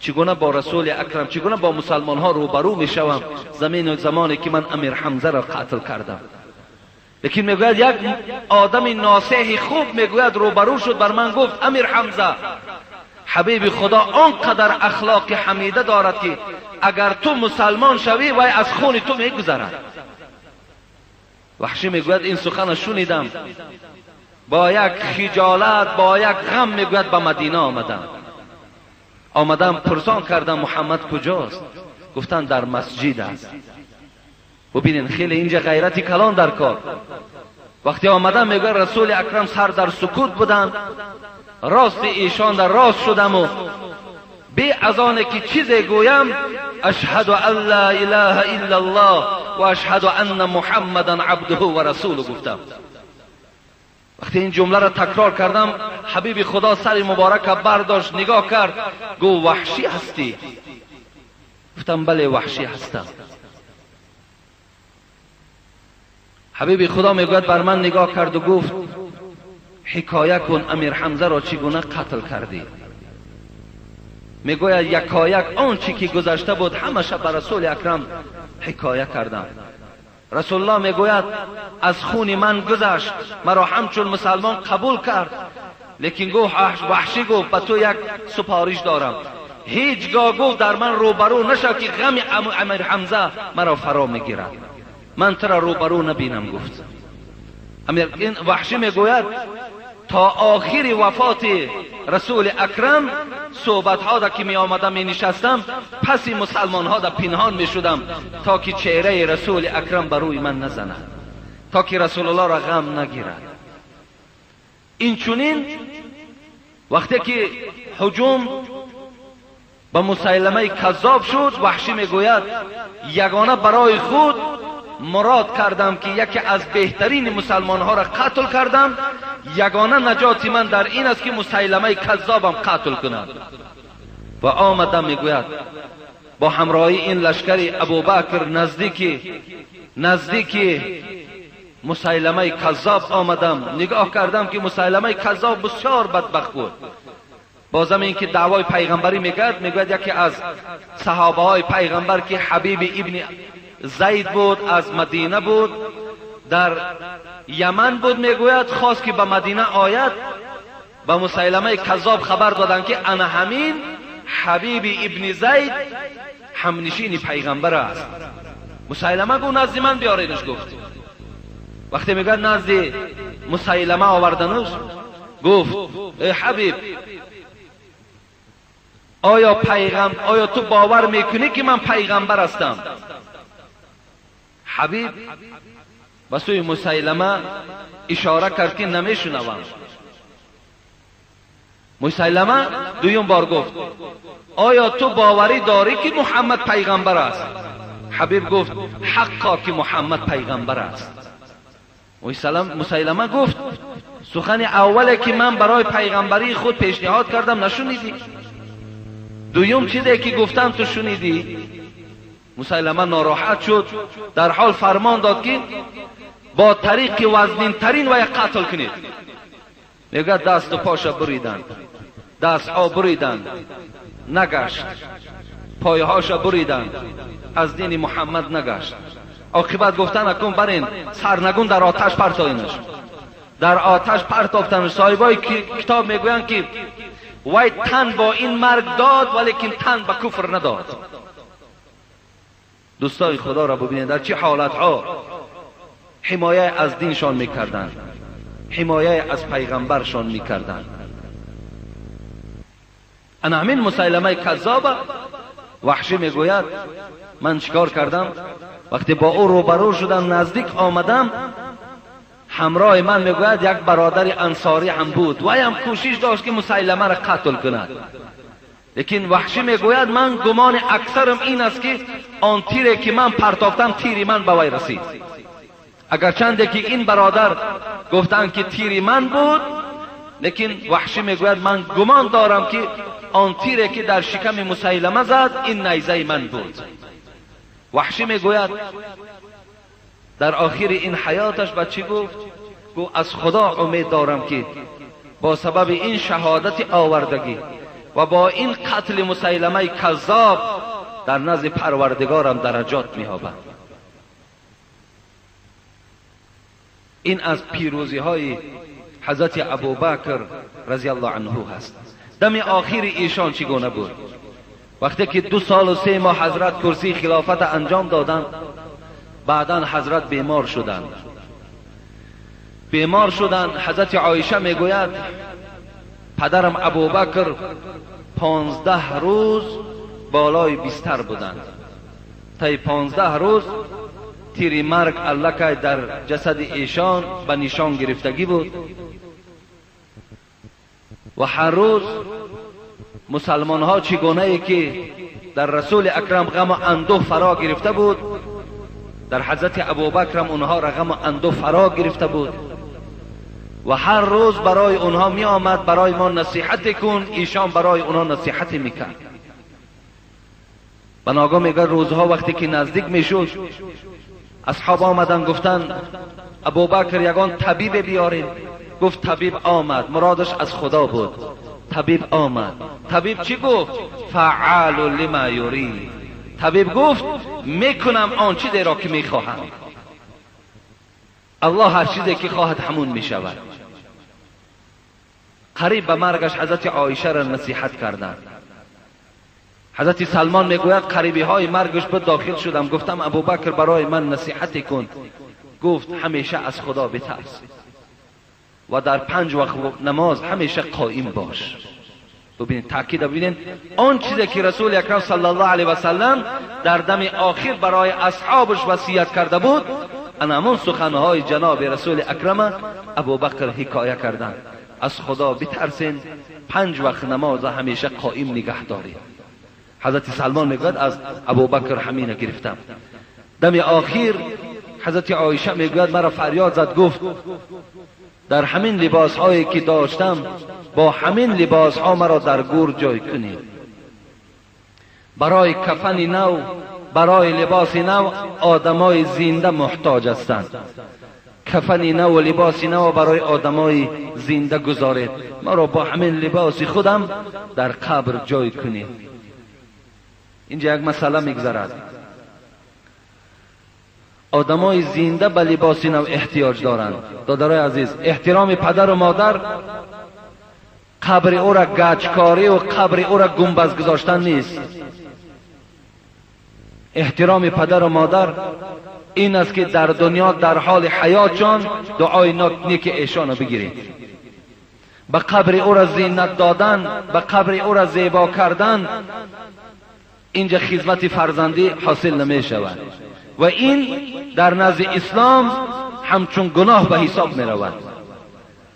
چگونه با رسول اکرم، چگونه با مسلمان ها روبرو میشوم زمین و زمانی که من امیر حمزه را قتل کردم. لیکن میگوید یک آدم ناصح خوب میگوید روبرو شد بر من، گفت امیر حمزه، حبیب خدا آنقدر اخلاق حمیده دارد که اگر تو مسلمان شوی وی از خون تو میگذرد. وحشی میگوید این سخن شنیدم، با یک خجالت، با یک غم میگوید به مدینه آمدم. آمدم پرسان کردم محمد کجاست؟ گفتن در مسجد است. ببینین خیلی اینجا غیرتی کلان در کار. وقتی آمدم میگوید رسول اکرم سر در سکوت بودند، راست ایشان در راست شدم و بی از آن که چیزی گویم اشهد ان لا اله الا الله و اشهد ان محمدا عبده و رسوله گفتم. وقتی این جمله را تکرار کردم، حبیب خدا سر مبارک برداشت، نگاه کرد، گفت وحشی هستی؟ گفتم بله وحشی هستم. حبیب خدا میگوید بر من نگاه کرد و گفت حکایه کن امیر حمزه را چگونه قتل کردی؟ میگوید یکایک آنچه که گذشته بود همش به رسول اکرم حکایه کردم. رسول الله میگوید از خون من گذشت، مرا همچون مسلمان قبول کرد، لیکن گفت وحشی گفت به تو یک سپارش دارم، هیچگاه گفت در من روبرو نشد که غم امیر حمزه مرا فرا میگیرد، من تو را روبرو نبینم. گفت امیر این وحشی میگوید تا آخر وفات رسول اکرم صحبت ها دا که می آمدم می نشستم، پس مسلمان ها دا پنهان می شدم تا که چهره رسول اکرم بر روی من نزند، تا که رسول الله را غم نگیرد. این چونین وقتی که هجوم به مسیلمه کذاب شد، وحشی میگوید یگانه برای خود مراد کردم که یکی از بهترین مسلمان ها را قتل کردم، یگانه نجات من در این است که مسیلمه کذابم قتل کنم. و آمدم میگوید با همراهی این لشکر ابوبکر نزدیک مسیلمه کذاب آمدم، نگاه کردم که مسیلمه کذاب بسیار بدبخت بود. بازم این که دعوای پیغمبری میکرد، میگوید یکی از صحابه های پیغمبر که حبیب ابن زید بود، از مدینه بود، در یمن بود، میگوید خواست که به مدینه آید، به مسیلمه کذاب خبر دادن که انا همین حبیب ابن زید همنشین پیغمبر است. مسیلمه گفت نزد من بیارینش. گفت وقتی میگه نزد مسیلمه آوردنش، گفت ای حبیب، آیا تو باور میکنی که من پیغمبر هستم؟ حبیب به سوی مسیلمه اشاره کرد که نمیشنوم. مسیلمه دویم بار گفت آیا تو باوری داری که محمد پیغمبر است؟ حبیب گفت حقا که محمد پیغمبر است. مسیلمه گفت سخن اوله که من برای پیغمبری خود پیشنهاد کردم نشنیدی، دویم چیزی که گفتم تو شنیدی؟ مسیلمه ناراحت شد، در حال فرمان داد که با طریق وزنین ترین و قتل کنید. میگه دست و پاشا بریدند، دست ها بریدند، نگشت، پایهاشا بریدند، از دین محمد نگشت. عاقبت گفتن اکن برین سرنگون در آتش پرتاینش. در آتش پرتافتنش. صاحبای کتاب میگویند که وی تن با این مرگ داد ولیکن تن به کفر نداد. دوستای خدا را ببینید در چه حالتها حمایه از دینشان میکردند. حمایه از پیغمبرشان میکردند. انا همین مسیلمه کذاب وحشی میگوید من چیکار کردم؟ وقتی با او روبرو شدم، نزدیک آمدم، همراه من میگوید یک برادر انصاری هم بود و هم کوشش داشت که مسیلمه را قتل کند. لیکن وحشی میگوید من گمان اکثرم این است که آن تیری که من پرتافتم تیری من به وی رسید. اگرچنده که این برادر گفتند که تیری من بود، لیکن وحشی میگوید من گمان دارم که آن تیری که در شکم مسیلمه زد این نیزه من بود. وحشی میگوید در آخر این حیاتش به چی گفت؟ گفت از خدا امید دارم که با سبب این شهادت آوردگی و با این قتل مسیلمه کذاب در نزد پروردگارم درجات می‌یابم. این از پیروزی های حضرت ابوبکر رضی الله عنه هست. دم آخر ایشان چگونه بود؟ وقتی که 2 سال و 3 ماه حضرت کرسی خلافت انجام دادند، بعدا حضرت بیمار شدند. بیمار شدند. حضرت عایشه میگوید پدرم ابوبکر 15 روز بالای بستر بودند. تا 15 روز تیر مرگ الکه در جسد ایشان به نشان گرفتگی بود و هر روز مسلمان ها چگونه ای که در رسول اکرم غم و اندوه فرا گرفته بود، در حضرت ابوبکر هم اونها را غم و اندوه فرا گرفته بود و هر روز برای اونها می آمد برای ما نصیحت کن، ایشان برای اونها نصیحت میکرد. بناگاه میگه روزها وقتی که نزدیک میشد، اصحاب آمدن گفتن ابوبکر یگان طبیب بیاریم. گفت طبیب آمد، مرادش از خدا بود. طبیب آمد. طبیب چی گفت؟ فعال لما یرید. طبیب گفت میکنم آن چیزی را که میخواهم. الله هر چیزی که خواهد همون میشود. قریب به مرگش حضرت عایشه را نصیحت کردند. حضرت سلمان میگوید قریبی های مرگش به داخل شدم، گفتم ابوبکر برای من نصیحت کن. گفت همیشه از خدا بترس و در 5 وقت نماز همیشه قائم باش. ببینید تاکید، ببینید آن چیزی که رسول اکرم صلی الله علیه و سلم در دم آخر برای اصحابش وصیت کرده بود، همون سخنهای جناب رسول اکرم ابوبکر حکایه کردند. از خدا بترسین، 5 وقت نماز همیشه قائم نگه دارید. حضرت سلمان میگوید از ابوبکر همین گرفتم. دم آخر حضرت عایشه میگوید مرا فریاد زد، گفت در همین لباس هایی که داشتم با همین لباس ها مرا در گور جای کنید. برای کفن نو، برای لباس نو آدمای زنده محتاج هستند. کفن نو و لباس نو برای آدمای زنده گذارید، مرا با همین لباس خودم در قبر جای کنید. اینجا یک مسئله میگذرد. آدمای زنده به لباس نو احتیاج دارند. دادرای عزیز، احترام پدر و مادر قبر او را گچکاری و قبر او را گنبز گذاشتن نیست. احترام پدر و مادر این است که در دنیا در حال حیاتشان دعای نیک ایشان را بگیرید. به قبر او را زینت دادن، به قبر او را زیبا کردن، اینجا خدمت فرزندی حاصل نمی شود و این در نزد اسلام همچون گناه به حساب می رود،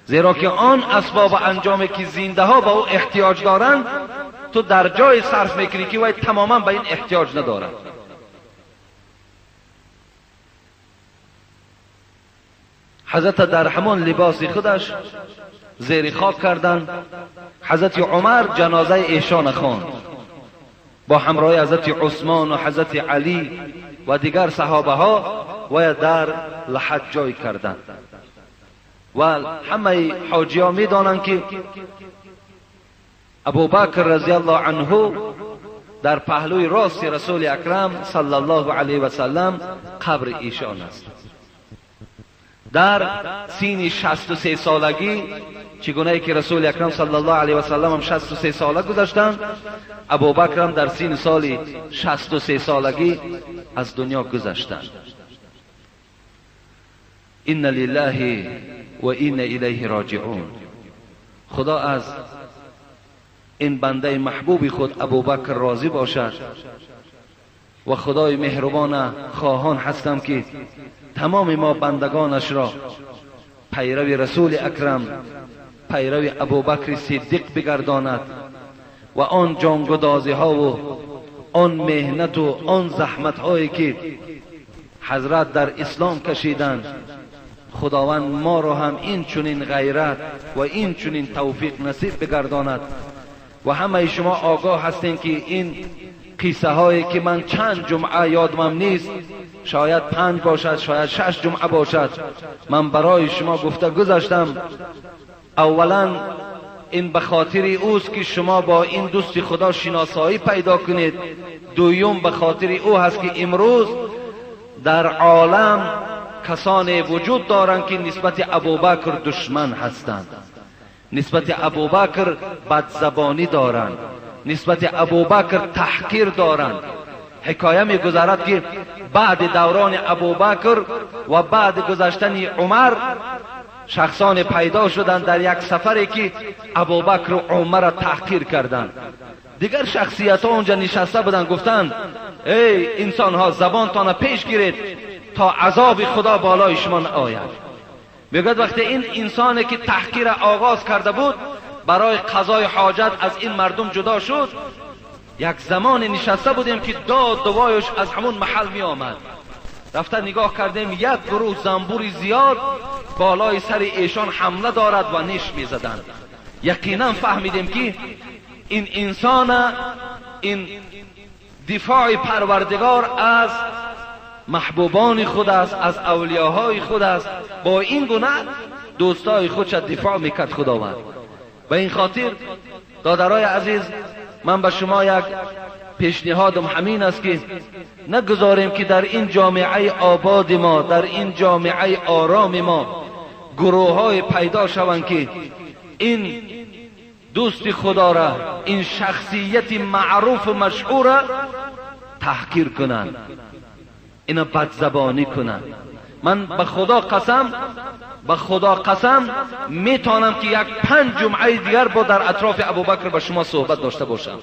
زیرا که آن اسباب انجامی که زنده ها به او احتیاج دارند تو در جای صرف میکنی که وی تماما به این احتیاج ندارد. حضرت در همان لباس خودش زیر خاک کردند. حضرت عمر جنازه ایشان خواند با همراه حضرت عثمان و حضرت علی و دیگر صحابه ها و در لحد جای کردند. و همه حاجی ها می دانند که ابوبکر رضی الله عنه در پهلوی راست رسول اکرم صلی الله علیه و سلم قبر ایشان است. در سین 63 سالگی، چگونه که رسول اکرم صلی الله علیه و سلم هم 63 ساله گذشتند، ابوبکر هم در سین سال 63 سالگی از دنیا گذشتند. ان لله و انا الیه راجعون. خدا از این بنده محبوب خود ابوبکر راضی باشد و خدای مهربان خواهان هستم که تمام ما بندگانش را پیرو رسول اکرم، پیرو ابوبکر صدیق بگرداند و آن جانگدازی ها و آن مهنت و آن زحمت هایی که حضرت در اسلام کشیدند، خداوند ما را هم این چنین غیرت و این چنین توفیق نصیب بگرداند. و همه شما آگاه هستین که این قصه هایی که من چند جمعه یادم نیست، شاید 5 باشد، شاید 6 جمعه باشد، من برای شما گفته گذاشتم. اولا این به خاطر اوست که شما با این دوست خدا شناسایی پیدا کنید. دویم به خاطر او هست که امروز در عالم کسانی وجود دارند که نسبت ابوبکر دشمن هستند، نسبت ابوبکر بدزبانی دارند، نسبت ابوبکر تحقیر دارند. حکایه میگذرد که بعد دوران ابوبکر و بعد گذشتن عمر شخصان پیدا شدند در یک سفری که ابوبکر و عمر را تحقیر کردند. دیگر شخصیت ها اونجا نشسته بودند، گفتند ای انسان ها زبانتان پیش گیرید تا عذاب خدا بالای شما آید. میگوید وقتی این انسانی که تحقیر آغاز کرده بود برای قضای حاجت از این مردم جدا شد، یک زمان نشسته بودیم که داد دوایش از همون محل می آمد. رفته نگاه کردیم یک گروه زنبور زیاد بالای سر ایشان حمله دارد و نیش می زدند. یقینا فهمیدیم که این انسان، این دفاع پروردگار از محبوبان خود است، از اولیاهای خود است. با این گونه دوستای خودش دفاع میکرد خداوند. به این خاطر دادرای عزیز، من به شما یک پیشنهادم همین است که نگذاریم که در این جامعه آباد ما، در این جامعه آرام ما گروه های پیدا شوند که این دوست خدا را، این شخصیت معروف و مشهور را تحقیر کنند، اینا بدزبانی کنند. من به خدا قسم، به خدا قسم میتونم که یک 5 جمعه دیگر با در اطراف ابوبکر به شما صحبت داشته باشم.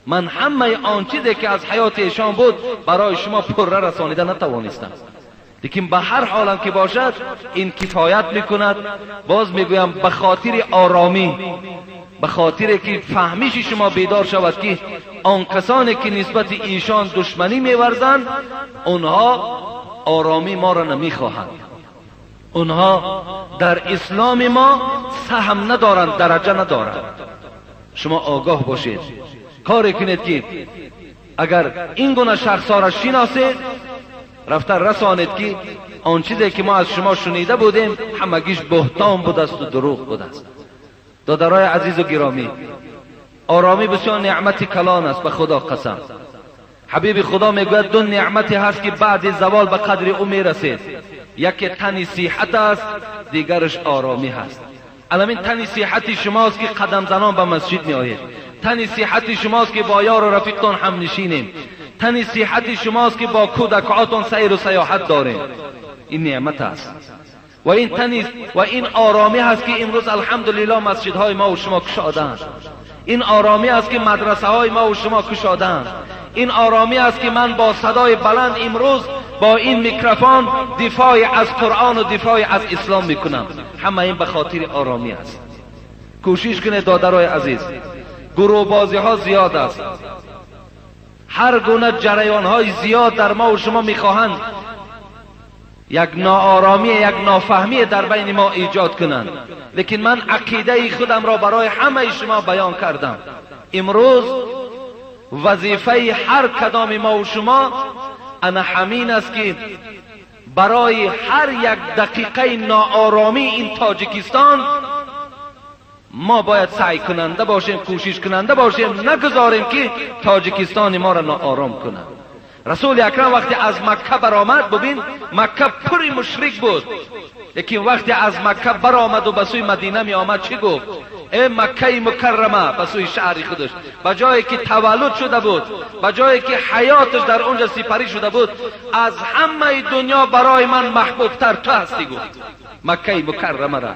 من همه آن چیزی که از حیات ایشان بود برای شما پره رسانیده نتوانستم، لیکن به هر حالم که باشد این کفایت میکند. باز میگویم به خاطر آرامی، به خاطر که فهمیش شما بیدار شود که آن کسانی که نسبت ایشان دشمنی میورزند آنها آرامی ما را نمیخواهند، آنها در اسلام ما سهم ندارند، درجه ندارند. شما آگاه باشید، کاری کنید که اگر این گونه شخص ها را شناسید رفته رسانید که آن چیزی که ما از شما شنیده بودیم همگیش بهتان بود است و دروغ بود است. دادرای عزیز و گرامی، آرامی بسیار نعمت کلان است، به خدا قسم. حبیب خدا میگوید 2 نعمتی هست که بعد زوال به قدر او میرسید، یکی تن صحت است، دیگرش آرامی هست. الان تن صحت شماست که قدم زنان به مسجد میآیید، تن صحت شماست که با یار و رفیقتان هم نشینیم، تن صحت شماست که با کودکاتان سیر و سیاحت داریم. این نعمت است و این تن و این آرامی هست که امروز الحمدلله مسجدهای ما و شما کشادند. این آرامی است که مدرسه های ما و شما کشادند. این آرامی است که من با صدای بلند امروز با این میکروفون دفاع از قرآن و دفاع از اسلام میکنم. همه این به خاطر آرامی است. کوشش کنید دادرای عزیز، گروه بازی ها زیاد است، هر گونه جریان های زیاد در ما و شما میخواهند یک ناآرامی، یک نافهمی در بین ما ایجاد کنند، لیکن من عقیده خودم را برای همه شما بیان کردم. امروز وظیفه هر کدام ما و شما انا همین است که برای هر یک دقیقه ناآرامی این تاجیکستان ما باید سعی کننده باشیم، کوشش کننده باشیم، نگذاریم که تاجیکستان ما را ناآرام کند. رسول اکرم وقتی از مکه برآمد، ببین مکه پر مشرک بود، لیکن وقتی از مکه برآمد و به سوی مدینه می آمد چی گفت؟ ای مکه مکرمه، به سوی شهر خودش، به جایی که تولد شده بود، به جایی که حیاتش در اونجا سپری شده بود، از همه دنیا برای من محبوب تر تو هستی گفت. مکه مکرمه را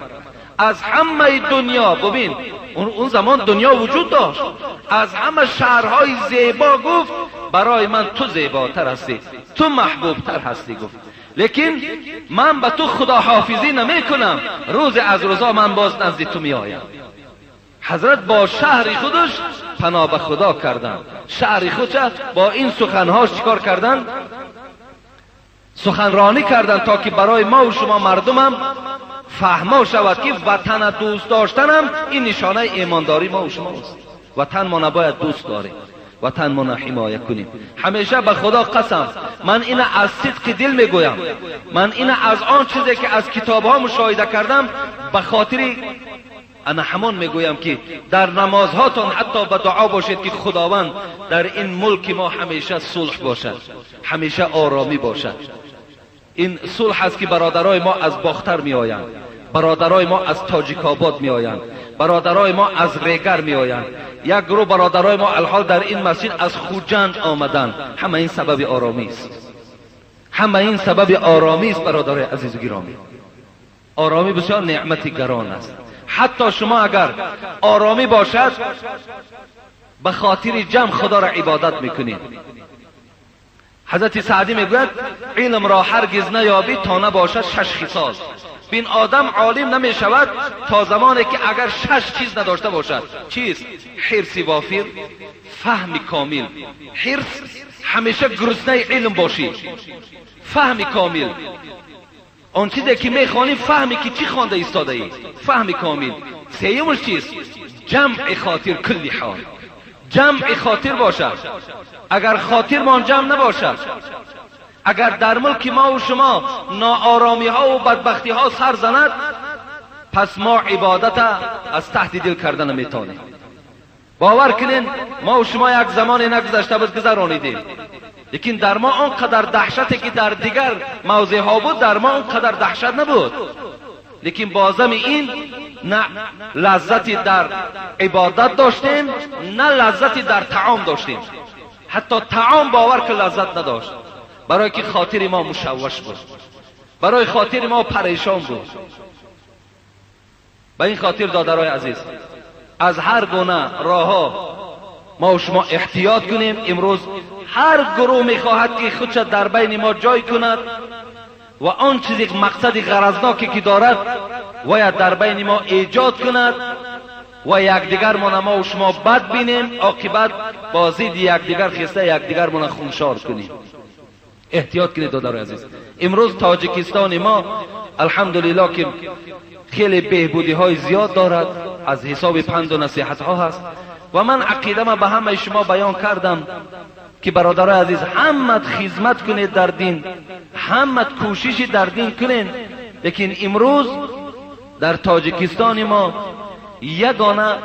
از همه دنیا. ببین اون زمان دنیا وجود داشت، از همه شهرهای زیبا گفت برای من تو زیباتر هستی، تو محبوبتر هستی. گفت لیکن من به تو خداحافظی نمی کنم، روز از روزا من باز نزد تو می آیم. حضرت با شهر خودش پناه به خدا کردن، شهر خودش با این سخنهاش چیکار کردن؟ سخنرانی کردن تا که برای ما و شما مردمم فهما شود که وطن دوست داشتنم این نشانه ایمانداری ما و شما است. وطن ما نباید دوست داریم، وطن ما حمایه کنیم. همیشه به خدا قسم، من این از صدق دل میگویم، من این از آن چیزی که از کتاب ها مشاهده کردم به خاطر انا همان میگویم که در نمازهاتون حتی به دعا باشید که خداوند در این ملک ما همیشه صلح باشد، همیشه آرامی باشد. این صلح است که برادرای ما از باختر می آیند، برادرای ما از تاجیک آباد می آیند، برادرای ما از ریگر می آیند، یک گروه برادرای ما الحال در این مسجد از خوجند آمدند. همه این سبب آرامی است، همه این سبب آرامی است برادرای عزیز و گرامی. آرامی بسیار نعمت گران است. حتی شما اگر آرامی باشد به خاطر جمع خدا را عبادت میکنید. حضرت سعدی میگوید علم را هرگز نیابی تا نباشد شش خصال. بین آدم عالم نمی شود تا زمانی که اگر شش چیز نداشته باشد. چیست؟ حرص وافر، فهم کامل. حرص همیشه گرسنه علم باشی، فهم کامل، آن چیزی که میخوانی فهمی که چی خوانده ایستاده ای، فهم کامل. سیومش چیست؟ جمع خاطر کلی حال، جمع خاطر باشد. اگر خاطر ما جمع نباشد، اگر در ملک ما و شما ناآرامی ها و بدبختی ها سر زند، پس ما عبادت از تحت دل کردن نمیتونیم. باور کنین ما و شما یک زمان نگذشته بود گذرانیدیم، لیکن در ما آنقدر دهشتی که در دیگر موضع ها بود در ما آنقدر دهشت نبود. لیکن بازم این نه لذتی در عبادت داشتیم، نه لذتی در طعام داشتیم. حتی طعام باور که لذت نداشت، برای که خاطر ما مشوش بود، برای خاطر ما پریشان بود. به این خاطر دادرای عزیز، از هر گونه راه ما و شما احتیاط کنیم. امروز هر گروه میخواهد که خودش در بین ما جای کند و آن چیزی مقصد غرضناکی که دارد باید در بین ما ایجاد کند و یکدیگر ما و شما بد بینیم، عاقبت با ضد یکدیگر خسته یکدیگر ما خونشار کنیم. احتیاط کنید دادرای عزیز. امروز تاجیکستان ما الحمدلله که خیلی بهبودی های زیاد دارد، از حساب پند و نصیحت ها هست. و من عقیده ما به همه شما بیان کردم که برادرای عزیز، همت خدمت کنید در دین، همت کوشش در دین کنید. لیکن امروز در تاجیکستان ما یگانه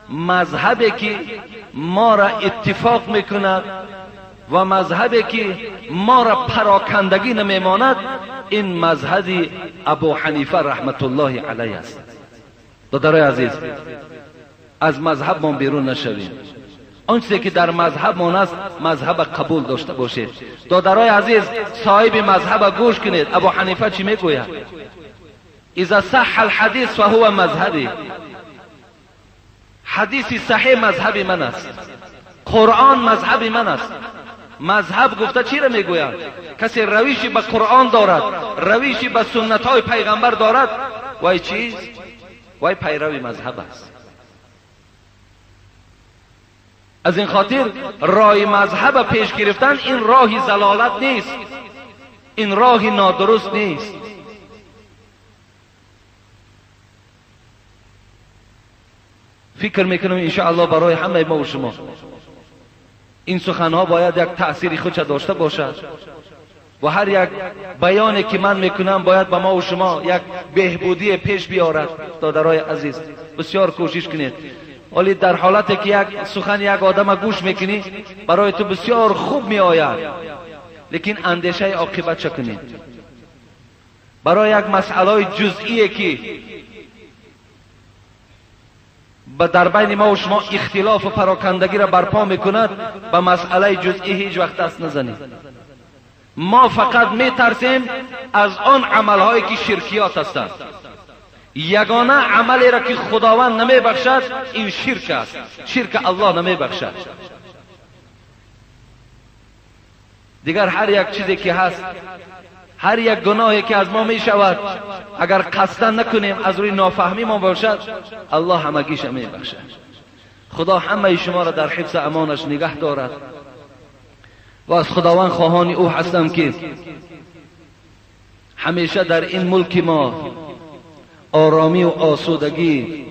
مذهبی که ما را اتفاق میکند و مذهبی که ما را پراکندگی نمیماند، این مذهب ابو حنیفه رحمت الله علیه است. دادرای عزیز، از مذهب ما بیرون نشویم. آن چیزی که در مذهب ما است مذهب قبول داشته باشید. دادرای عزیز، صاحب مذهب گوش کنید. ابو حنیفه چی میگوید؟ اذا صح الحدیث فهو مذهبی. حدیث صحیح مذهب من است، قرآن مذهب من است. مذهب گفته چی را میگوید؟ کسی رویشی به قرآن دارد، رویشی به سنت های پیغمبر دارد، وای چیز؟ وای پیرو مذهب است. از این خاطر راه مذهب پیش گرفتن این راه ضلالت نیست، این راه نادرست نیست. فکر میکنم انشاءالله برای همه ما و شما این سخنها باید یک تأثیر خودش داشته باشد و هر یک بیانی که من میکنم باید به ما و شما یک بهبودی پیش بیارد. دادرای عزیز، بسیار کوشش کنید. ولی در حالتی که یک سخن یک آدم گوش میکنی برای تو بسیار خوب میآید، لیکن اندیشه عاقبت چه کنید؟ برای یک مسئله جزئی که در بین ما و شما اختلاف و پراکندگی را برپا میکند، به مسئله جزئی هیچ وقت دست نزنید. ما فقط میترسیم از آن عملهایی که شرکیات هستند. یگانه عملی را که خداوند نمیبخشد این شرک است. شرک الله نمیبخشد. دیگر هر یک چیزی که هست، هر یک گناهی که از ما می شود، اگر قصدا نکنیم، از روی نافهمی ما باشد، الله همگیش می بخشد. خدا همه شما را در حفظ امانش نگه دارد و از خداوند خواهان او هستم که همیشه در این ملک ما آرامی و آسودگی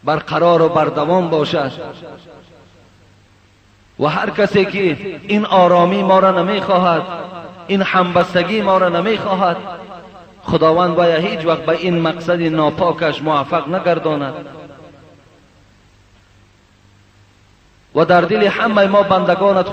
برقرار و بردوام باشد و هر کسی که این آرامی ما را نمیخواهد، این همبستگی ما را نمیخواهد، خداوند باید هیچ وقت به این مقصد ناپاکش موفق نگرداند و در دل همه ما بندگانت